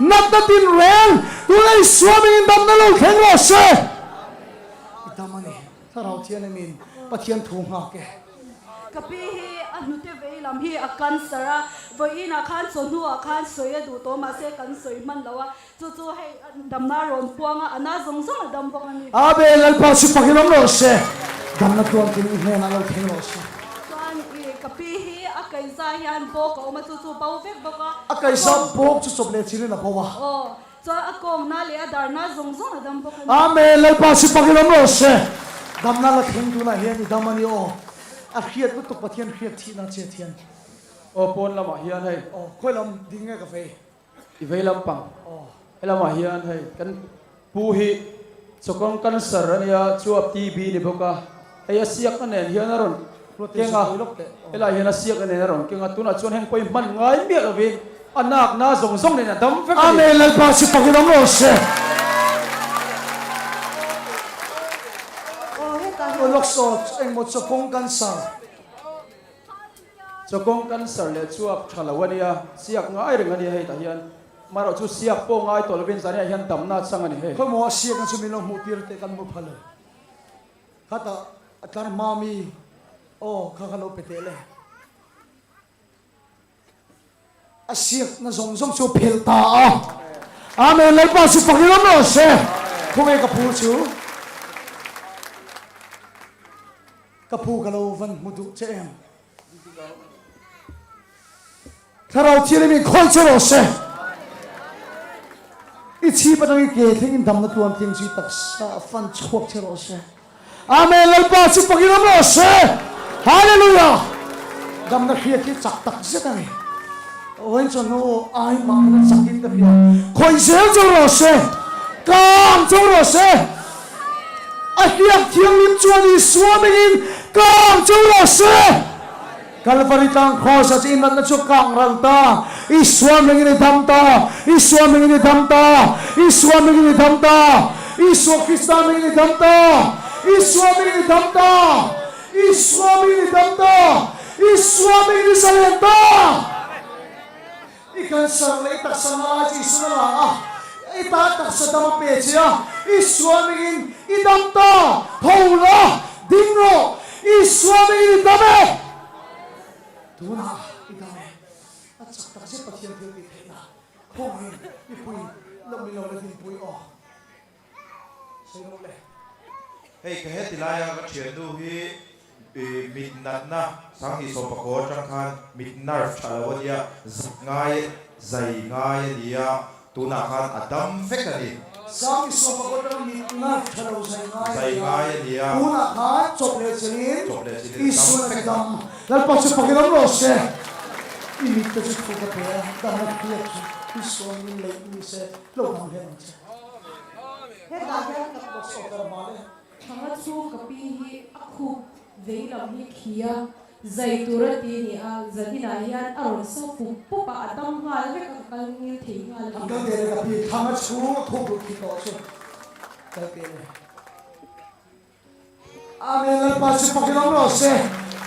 natna tinreng tuna Isua mingin damna lo thleng rawh se. I dam a ni. Thlarau Thianghlimin Pathian thu nghak e. Ka pi hi a hnute vei lam hi a cancer a, vawiinah khan chawhnuah khan sawi a duh tawh mahse kan sawi hman lo a, chu chu hei damna a rawn puang a, a na zawng zawng a dam bawk a ni. Amen, Lalpa chu fakin awm rawh se, damna tluangtin i hnenah lo thleng rawh se. Chuan i ka pi hi a kaihza hian bawk a awm a, chu chu bo vek bawk a. A kaihza bawk chu chawp leh chilin a bo a. Aw, Chuan a kawngna leh a darna zawng zawng a dam bawk a ni. Amen Lalpa si pakin awm rawh se. Damna la thleng tunah hian i dam a ni aw. A hriat lutuk Pathian hriat thihna che thian. Aw pawn lamah hian hei. Aw khawi lam ding nge ka vei. I vei lampang. Aw. He lamah hian hei kan pu hi chawkawng cancer a nia chuap TB ni bawk a. Hei a siakna nen hian a rawn keng a, helai hian a siakna nen a rawn keng a, tunah chuan heng pawhin hman ngai miah lovin a nakna zawng zawng nen a dam vek a ni. Amen Lalpa chu fakin awm rawh se. Aw lawk saw engmaw chawkawng cancer. Chawkawng cancer leh chuap tha lo a nia, siak ngai reng a nia hei tah hian. Marawh chu siak pawh ngai tawh lovin zaniah hian damna a chang a ni hei. Khawmaw a siakna chu min lo hmuh tir teh kan hmu phal e. Khatah a tlar hma mi aw kha kha lo pe teh le. A siakna zawng zawng chu a phelh ta a. Amen Lalpa chu fak ila maw se. Khawnge ka pu chu? Ka pu ka lo van hmu duh che em? Thlarau thianghlim in khawi che rawh se. I chhip atang i ke thleng in damna tluan tling chu i taksa fan chhuak che rawh se. Amen Lalpa chu pakin awm rawh se. Hallelujah. Damna hriat hi chak tak zet a ni. Vawiin chuan nu ai mah khan a chak in ka hria. Khawih zel chu rawh se. Kang chu rawh se. A hliak thianghlim chuan Isua mingin kang chu rawh se. Kalvari tlang Kraws ah chu i natna chu kang ral ta. Isua mingin i dam ta. Isua mingin i dam ta. Isua mingin i dam ta. Isua Krista mingin i dam ta. Isua mingin i dam ta. Isua mingin i dam ta. Isua mingin i zalen ta. I cancer leh i taksa ngai chu Isuan a la a, i ta taksa dam a pe che a, Isua mingin i dam ta, tho la, ding rawh, Isua mingin i dam e! Tunah i dam e. A chak tak zet Pathian thil tih theihna khawngin i pui loh min lo la dinpui aw. Sawi rawh le. Hei ka heti laia ka thiannu hi mit natna 2019 atang khan mit nerve tha lo a nia, zai ngai zai ngai a nia, tunah khan a dam vek a ni. 2019 atang mit nerve tha lo zai ngai a nia, tunah khan chawp leh chelin Isuan a ti dam. Lalpa chu fakin awm rawh se. I mit te chu thu ka pe a, damna hriat chu Isuan min leih ni se, lo dam hle ang che. Hetah hian ka Thanga chu ka pi hi a khup vei lam hi khi a, zai tur a ti a ni a, zaninah hian a rawn sa pup pup a, a dam nghal vek a, ka kal ngil thei nghal a ni. Kal teh le ka pi, Thanga chu a khup ruk khi tawh chu kal teh le. Amen Lalpa chu fakin awm rawh se.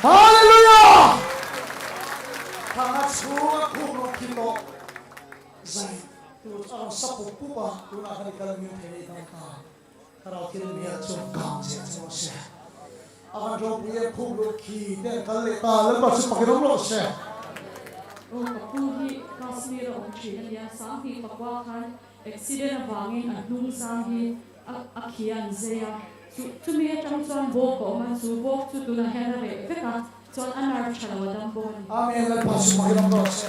Hallelujah! Thanga chhung a khup ruk khi tawh zai tur chu a rawn sa pup pup a, tunah khan i kal ngil thei leh dang ta. Thlarau thil hmel chuan kang che che rawh se. A van ropui em khup ruk khi te an kal leh ta, Lalpa chu fakin awm rawh se. Aw ka pu hi Kashmir a awm thin a nia, 2009 khan accident avangin a hnung zang hi A khi an zei a, chu chumi atang chuan bawk a awm a, chu bawk chu tunah hian a reh vek a, chuan a nerve tha lo a dam bawk a ni. Amen Lalpa chu hmangin awm rawh se.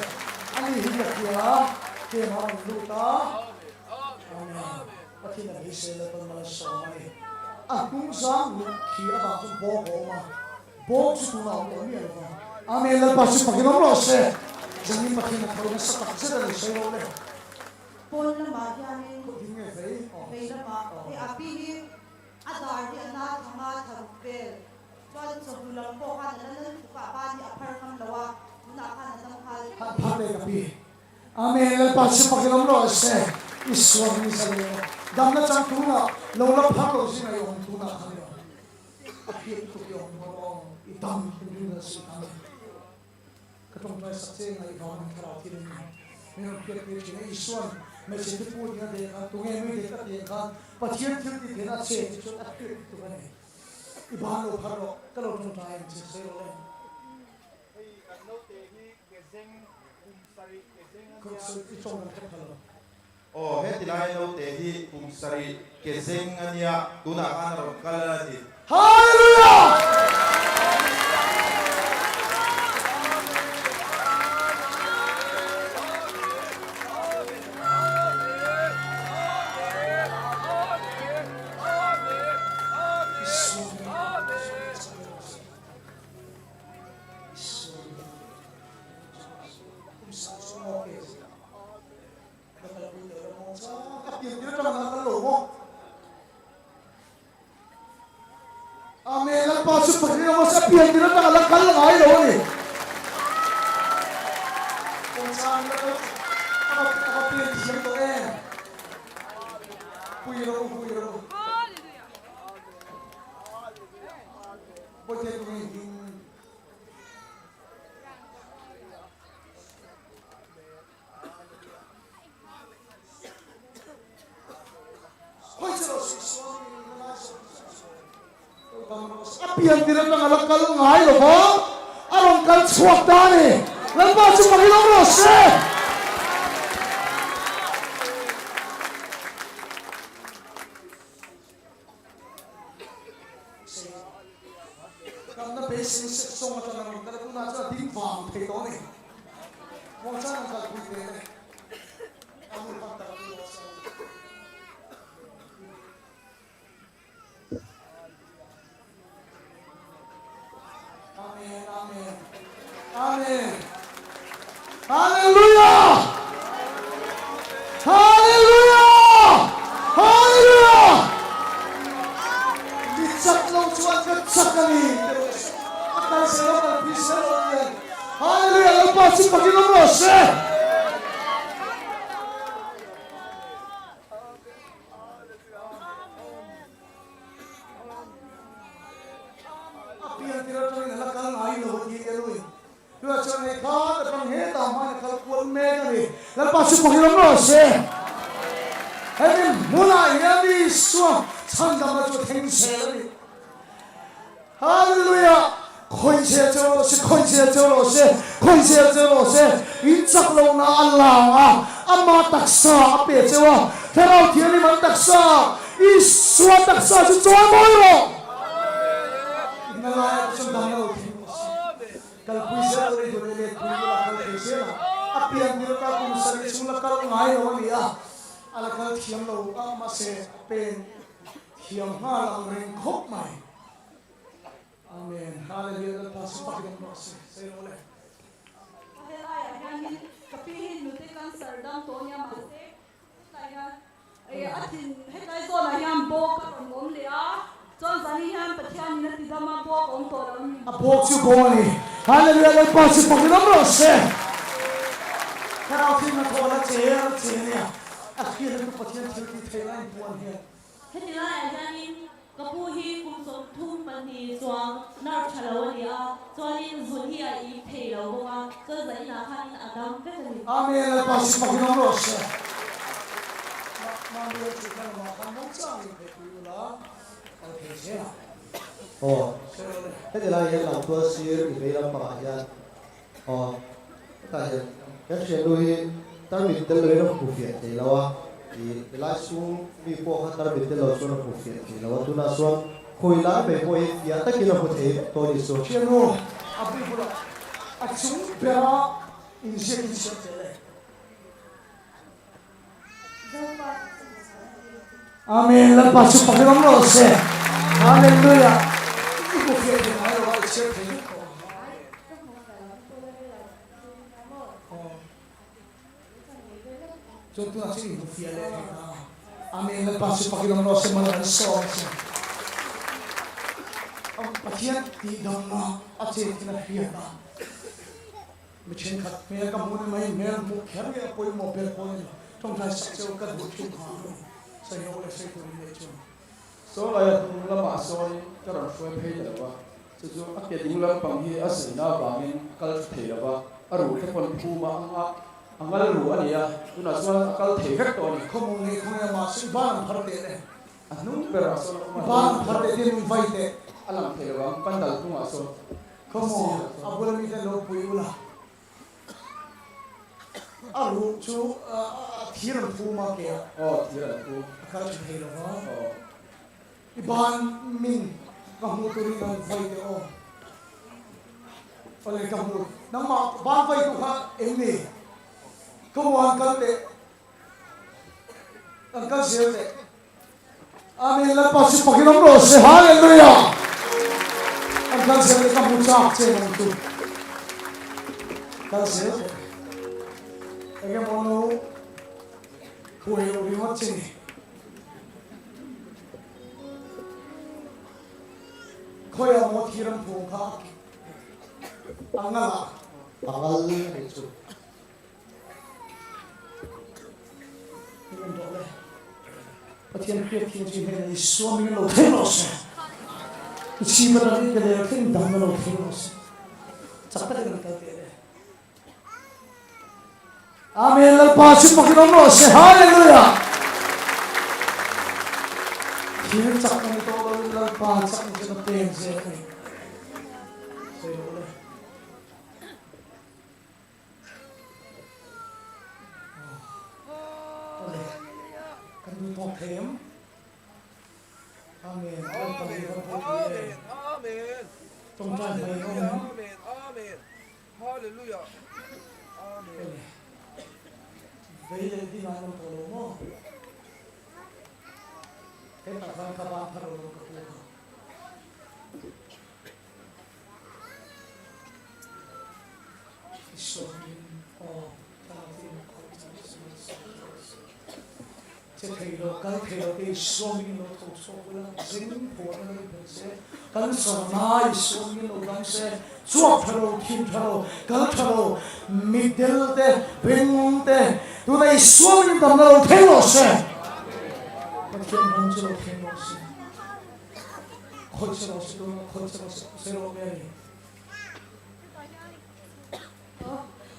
Ani hi ka hria a, tlem a rawn lut a. Amen. Pathian a beisei Lalpan mal a sawm a ni. A hnung zang luh khi avang chuan bawk a awm a, bawk chu tunah a awm tawh miah lo va. Amen Lalpa chu hmangin awm rawh se. Zanin Pathian a tho nasa tak zet a ni sawi rawh le. Pawn lamah hianin vei lamah hei a pi hi a dar hi a na thanga tharuk vel chuan chawhnu lam pawh khan a la nal tuk a, a ban hi a phar ngam lo a, tunah khan a dam nghal vek a ni. Phar leh ka pi. Amen Lalpa chu fakin awm rawh se i sual ni sa leh rawh damna chang tunah lo la phar lo zing a i awm tunah khan i awm a hriat lutuk i awm rawh aw i dam in ring la si tan. Ka tawngtai sak che ngaihvang in thlarau thil a ni. Min rawn hriat tir thin a, Isua'n hmeichhe thi pu ding a deh khan tunge nui dek a tih ang khan Pathian thil tih theihna a che tih chuan a hriat lutuk a ni. I ban lo phar rawh, ka lo tawngtai ang che sawi rawh le. Hei kan naute hi ke zeng kum sarih ke zeng a nia. Ka sawi i tawng kan hre pha lo. Aw heti laia naute hi kum sarih ke zeng a nia, tunah khan a rawn kal a ni. Hallelujah! Amen Lalpa chu Pathian awm a se pian tir atang a la kal ngai lo a ni. Kawngchang la kal a va pian thiam tawh em. Pui rawh u pui rawh u. Bawihte tunge hming. A pian tir atang a la kal ngai lo va, a rawn kal chhuak ta a ni. Lalpa chu fakin awm rawh se. Kalna beisei sek sawng atang a rawn kal a, tunah chuan a ding vang thei tawh a ni. Muangchang an kalpui ve le. A nu khan kalpui rawh se. Amen, amen, amen. Hallelujah! Hallelujah! Hallelujah! Mi chak lo chuan ka chak a ni. A kal se lo kal pui se lo hian. Hallelujah! Lalpa chu fakin awm rawh se. A pian tir atangin a la kal ngai lo a ti Eluin. Tunah chuan hei kha atang hetah hmain a kal kual mek a ni. Lalpa chu pawhin awm rawh se. Hemi hmunah hian Isua chhandamna chu a thleng zel a ni. Hallelujah! Khawi zel cheu rawh se, khawi zel cheu rawh se, khawi zel cheu rawh se. In chak lohna a lang a, ama taksa a pe cheu a, Thlarau Thianghlim an taksa, Isua taksa chu chawi mawi rawh. Inna laiah te chuan dang lo thing rawh se. Kalpui zel rawh i duh leh letpui ula kal thei zel ang. A pian tir ka kum sarih chhung la kal ngai lo a ni a, a la kal thiam lo a, mahse a pen thiam nghal ang reng khawp mai. Amen. Hallelujah. Lalpa chu pakin awm rawh se. Sawi rawh le. A helaiah hianin ka pi hi hnute cancer dam tawh nia mahse hetlai hian eh a thin hetlai zawnah hian bawk a rawn awm leh a chuan zani hian Pathianin a ti dam a bawk a awm tawh lo a ni. A bawk chu bawk a ni. Hallelujah Lalpa chu pakin awm rawh se. Thlarau thil hnathawh la che a la che ania. A hriat na chu Pathian thil tih theih lai inpuan hian. Heti laiah hianin ka pu hi kum 32 chuang nerve tha lo a ni a, chuanin zun hi a ip thei lo bawk a, chuan zaninah khanin a dam vek a ni. Amen Lalpa chu fakin awm rawh se. Mahni a thutna lamah khan mawng chang in theih pui ula kal thei zel ang. Aw, heti lai hian lamtual sir i vei lampangah hian Aw, hetah hian kan hriatnu hi tarmit tel loin a hmu fiah thei lo a, ih helai chhung mi pawh kha tarmit tel lo chuan a hmu fiah thei lo a, tunah chuan khawi lai mai pawh hi fiah takin a hmu thei vek tawh a ni chu. Hriatnu, a bul bulah a chung bera inziak in siam tel e. Amen Lalpa chu pakhat awm rawh se Hallelujah I hmu fiah thei ngai lo a i chhiar thei vek tawh ang Chuan tunah chuan i hmu fiah leh thei ta Amen Lalpa chu pakhat awm rawh se mal kan sawm che Pathian tihdamna a chet in a hriat a. Mi thenkhat hmel ka hmuh ni mai, hmel hmuh kher nge a pawimawh ber pawh ni lo. Tawngtai sak cheu ka duh thin kha a ni. Sawi ho leh sawi turin nei chuan. Saw laia hnung lamah sawn ka rawn hruai phei ta lo va, chu chu a ke ding lampang hi a zaina avangin a kal tha thei lo va, a ruh te pawn phum a anga a ngal ruh a ni a, tunah chuan a kal thei vek tawh a ni. Khawmawng ngei khawnge a mahse i ban ang phar teh le. A hnung berah sawn a awm a. I ban ang phar teh tin min vai teh. A lang thei lo ang, pandal hnungah sawn. Come on, a bula mite lo pui ula. A ruh chu thir an phum a ke ah. Aw, thir an phum. A kal tha thei lo va. Aw. I ban min ka hmuh turin an vai teh aw. Awle ka hmu. Nangmah ban vai tu kha em ni? Come on, kal teh. An kal zel teh. Amen Lalpa chu pakin awm rawh se Hallelujah. An kal zel teh ka hmu chak che nang chu. Kal zel teh. Enge maw no huai lo ringawt che ni. Khawiah maw thiram phung kha a ngal a. A ngal a nih chu. Pathian hriat thiam chi hnenah Isua min lo thleng rawh se. I chhip atangin ka lel thleng dang na lo thleng rawh se. Chak takin an kal teh le. Amen Lalpa chu pakin awm rawh se. Hallelujah. Thil chakna ni tawh loin Lalpa chakna chu ka pek zel a ni. Sawi rawh le. Awle, kan duh tawk thei em? Amen. Lalpa hi ram pawh pui e. Tawngtai hmai in awm em? Awle, vei leh ding ah an awm tawh lo maw? Hetah khan ka ban phar lo ka pu kha. Che thei lo, kal thei lo te i sawmin lo tho chhuak ula, zing phuahna lo inphelh se, kan sarna i sawmin lo dam se, chuak tha lo, thin tha lo, kal tha lo, mitdel te, beng te, tuna i sawmin damna lo thleng rawh se. Pathian ram chu lo thleng rawh se. Khawih se rawh se tuna khawih se rawh se se rawh Mary.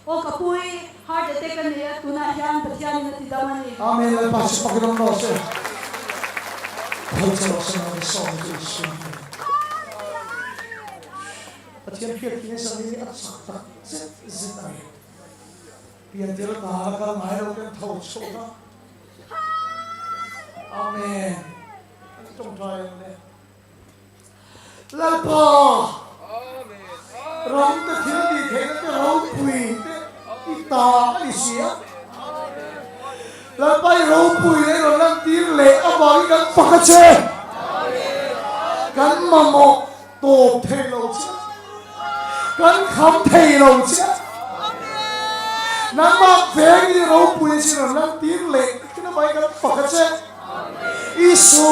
Aw ka pu i heart attack a nei a tunah hian Pathian in a ti dam a ni. Amen Lalpa chu pak ram rawh se khawih che rawh se nang sawm chu i suam hle. Pathian hriat hi nasa ni a chak tak zet zet a ni. Piantir ta la kal ngai lo ten tho chhuak a. Amen. Kan tawngtai ang le. Lalpa, ram te thil tih theihna te ropui te i ta a ni si a. Lalpa i ropui leh i rawn lantir leh avangin kan fak a che. Kan mamawh tawp thei lo che. Kan kham thei lo che. Nangmah veng i ropui a chin rawn lantir leh thin avangin kan fak a che. Isu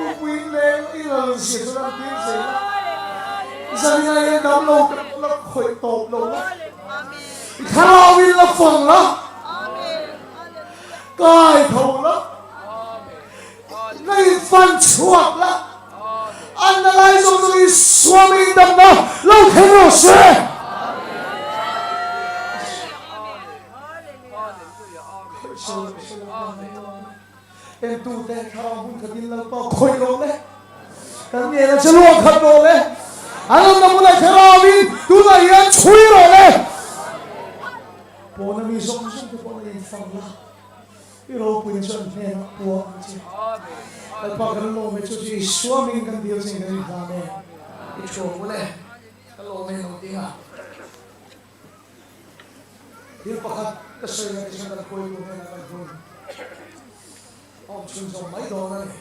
ropui leng i lal zia chu lantir zel a. Zanina hian dam lo te pawh la khawih tawp lo la. I thlarau in la fang la. Kai tho la. Na in fan chhuak la. An na lai zawng zawng in suam in damna lo thleng rawh se. Entute thlarau hmun khatin Lalpa khawih rawh le. Kan ngen a che luah khat rawh le. An awmna hmunah thlarau in tunah hian chhui rawh le. Pawna mi zawng zawng te pawh na in fang la. I ropuina chu an hnenah puah ang che. Lalpa kan lawm e chu chu Isua hmingin kan dil chin kan inhlan e. I thuam u le. Ka lawm e lo ding a. Thil pakhat ka sawi na tichuan kan hruaitu hnenah kan hun a awm chhunzawm mai dawn a ni.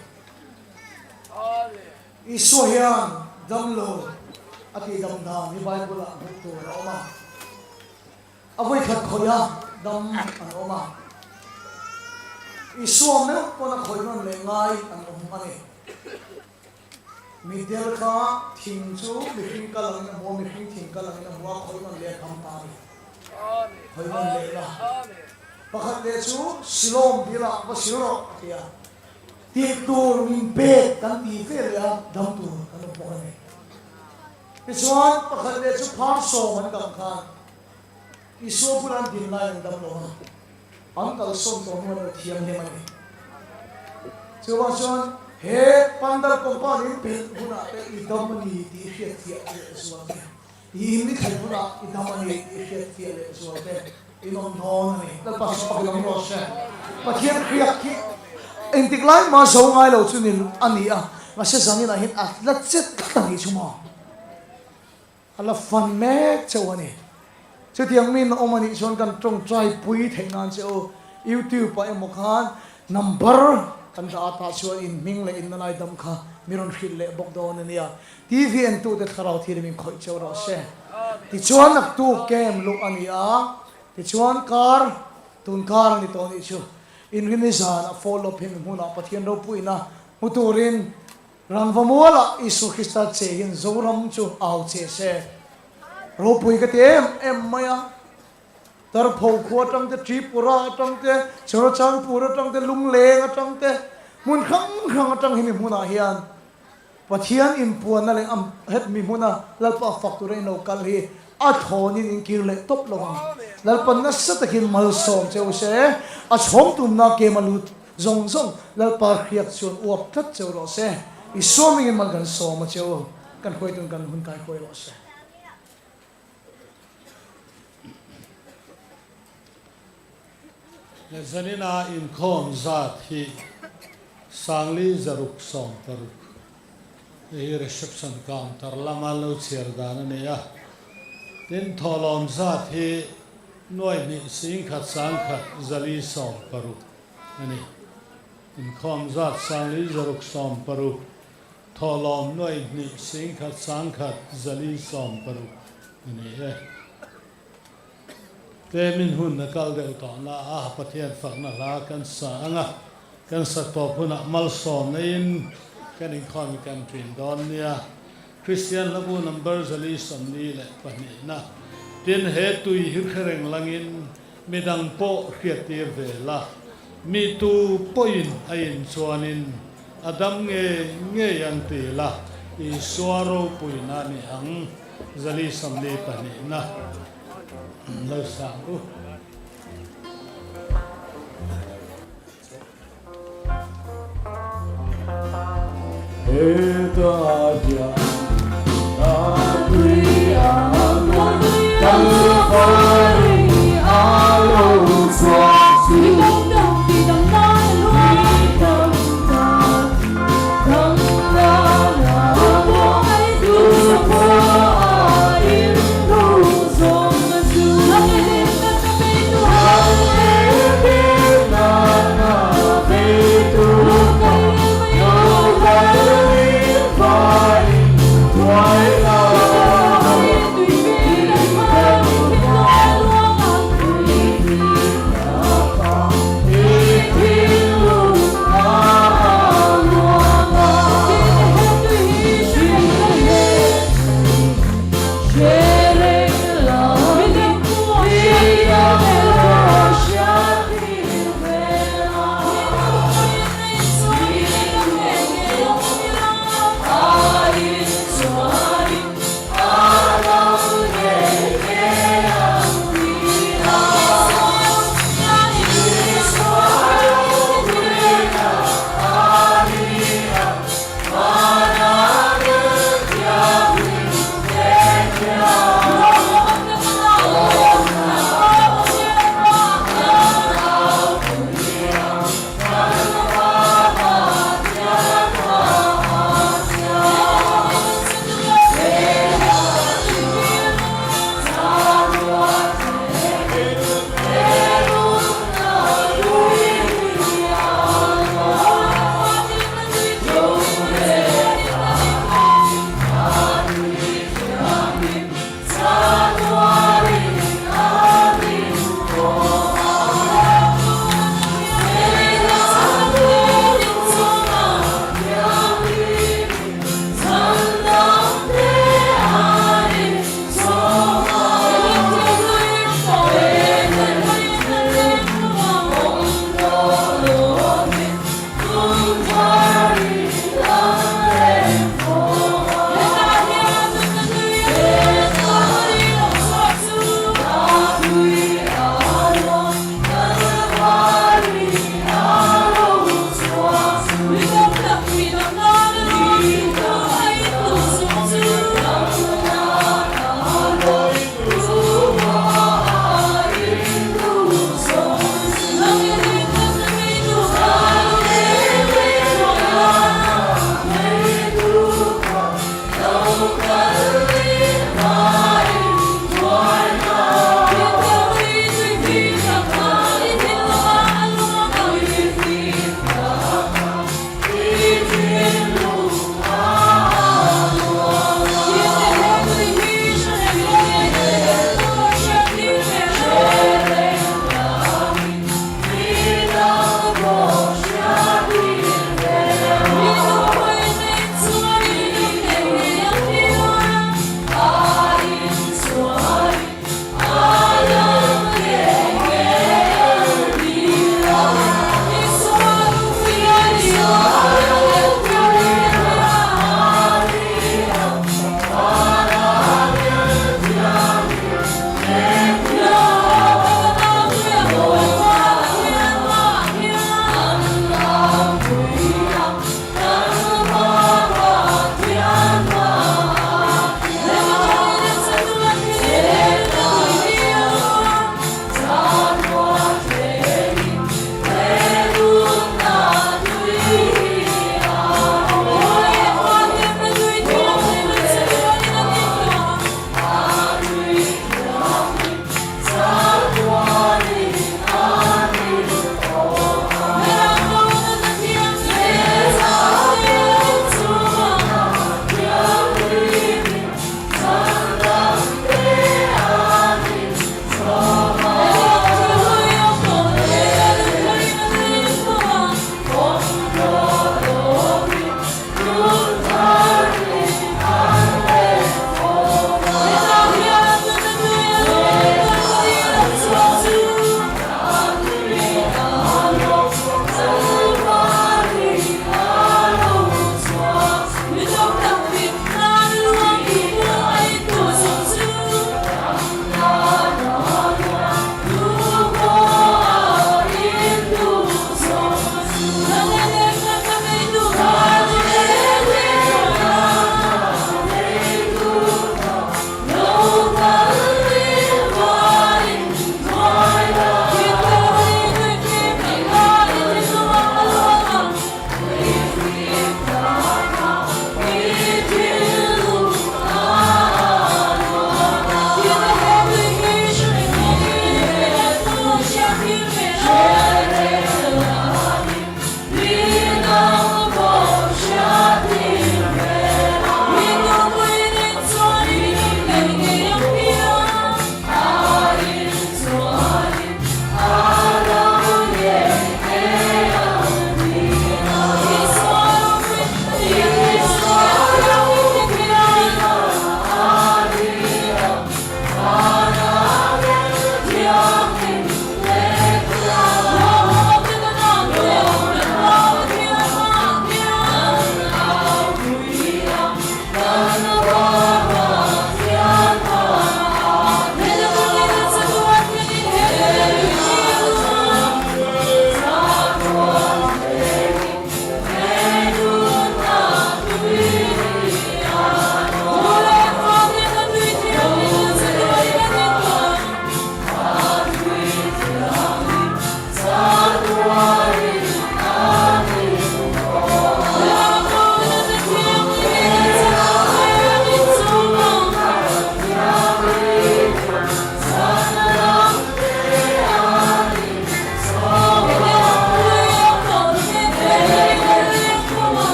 Isua hian damlo a tihdam dan hi Bible-ah hmuh tur a awm a. A vawikhat khawih a dam an awm a. Isua meuh pawn a khawih nawn leh ngai an awm a ni. Mitdel kha thing chu mihring kal angin a hmu a, mihring thing kal angin a hmu a, khawih nawn leh a dam ta a ni. Khawih nawn leh la. Pakhat leh chu Silawm bilah va sil rawh a ti a. Tih tur min pek kan ti ve leh a, dam tur kan awm bawk a ni. Tichuan, pakhat leh chu Pharsawm an dam khan Isua bula an din laiin an dam lo a, an kalsawn tawh hnu an lo thianghlim a ni. Chuvang chuan he pandal compound in pelh hunah te i dam a ni tih hriatfiah leh zual te, i in ni thlen hunah i dam a ni tih hriatfiah leh zual te in awm dawn a ni. Lalpa chu pak in awm rawh se. Pathian hriak hi engtik lai mah zo ngai lo chu ni a ni a, mahse zaninah hian a la chet tlat a nih chu maw? A la fan mek chauh a ni. Chutiang min awm a nih chuan kan tawngtai pui theih nan che u. YouTube ah emaw khan number kan dah a tah chuan in hming leh in na lai dam kha mi rawn hrilh leh bawk dawn a nia. TV entute thlarau thil min khawih cheu rawh se. Tichuan naktuk camp luh a ni a, tichuan kar tun kar a ni tawh nih chu. Inrini zan a follow up hi mi hmunah Pathian ropuina hmu turin Rangva mualah Isua Krista che hian Zoram chu au che se. Ropui ka ti em em mai a. Tarpho khua atang te, Tripura atang te, Churachandpur atang te, Lungleng atang te, hmun hrang hrang atang hi mi hmunah hian Pathian inpuanna leh am het mi hmuna Lalpa fak tura in lo kal hi a thlawnin in kir leh tawp lo ang. Lalpa nasa takin malsawm che u se, a chhawm tumna kem a lut. zawng zawng Lalpa hriak chuan uap tlat cheu rawh se. Isua mingin mal kan sawm a cheu, kan hruaitun kan hun kai huai rawh se. Zanina inkhawm zat hi Sangli zaruk 60. Hei hi reception counter lama lo chhiar dan a ni a. Tin, thawhlawm zat hi nuai hnih singkhat sangkhat zali 60 a ni. Inkhawm zat Sangli zaruk 60, thawhlawm nuai hnih singkhat sangkhat zali 60 a ni e. Tlemin hun a kal deuh tawh na a, Pathian fakna hla kan sa ang a, kan sak tawp hunah malsawm neiin kan inkhawm kan ṭin dawn nia. Kristian hlabu number 442 na tin he tui hi hre reng langin midang pawh hriattir ve la, mi tu pawhin a in chuanin a dam ngei ngei ang ti la, Isua ropuina ni ang 442 na lo sang u. Hetah hian a tui ang Kalvari a lo chhuak chu.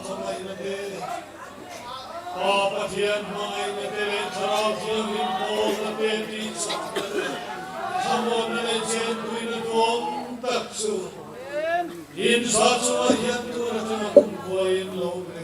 khawngaihna te, Pa Pathian hmangaihna te leh Thlarau Thianghlim pawlna te tihchakna te, thlamuanna leh chenpuina duhawm tak chu in za chungah hian tun atanga kumkhuaiin lo awm.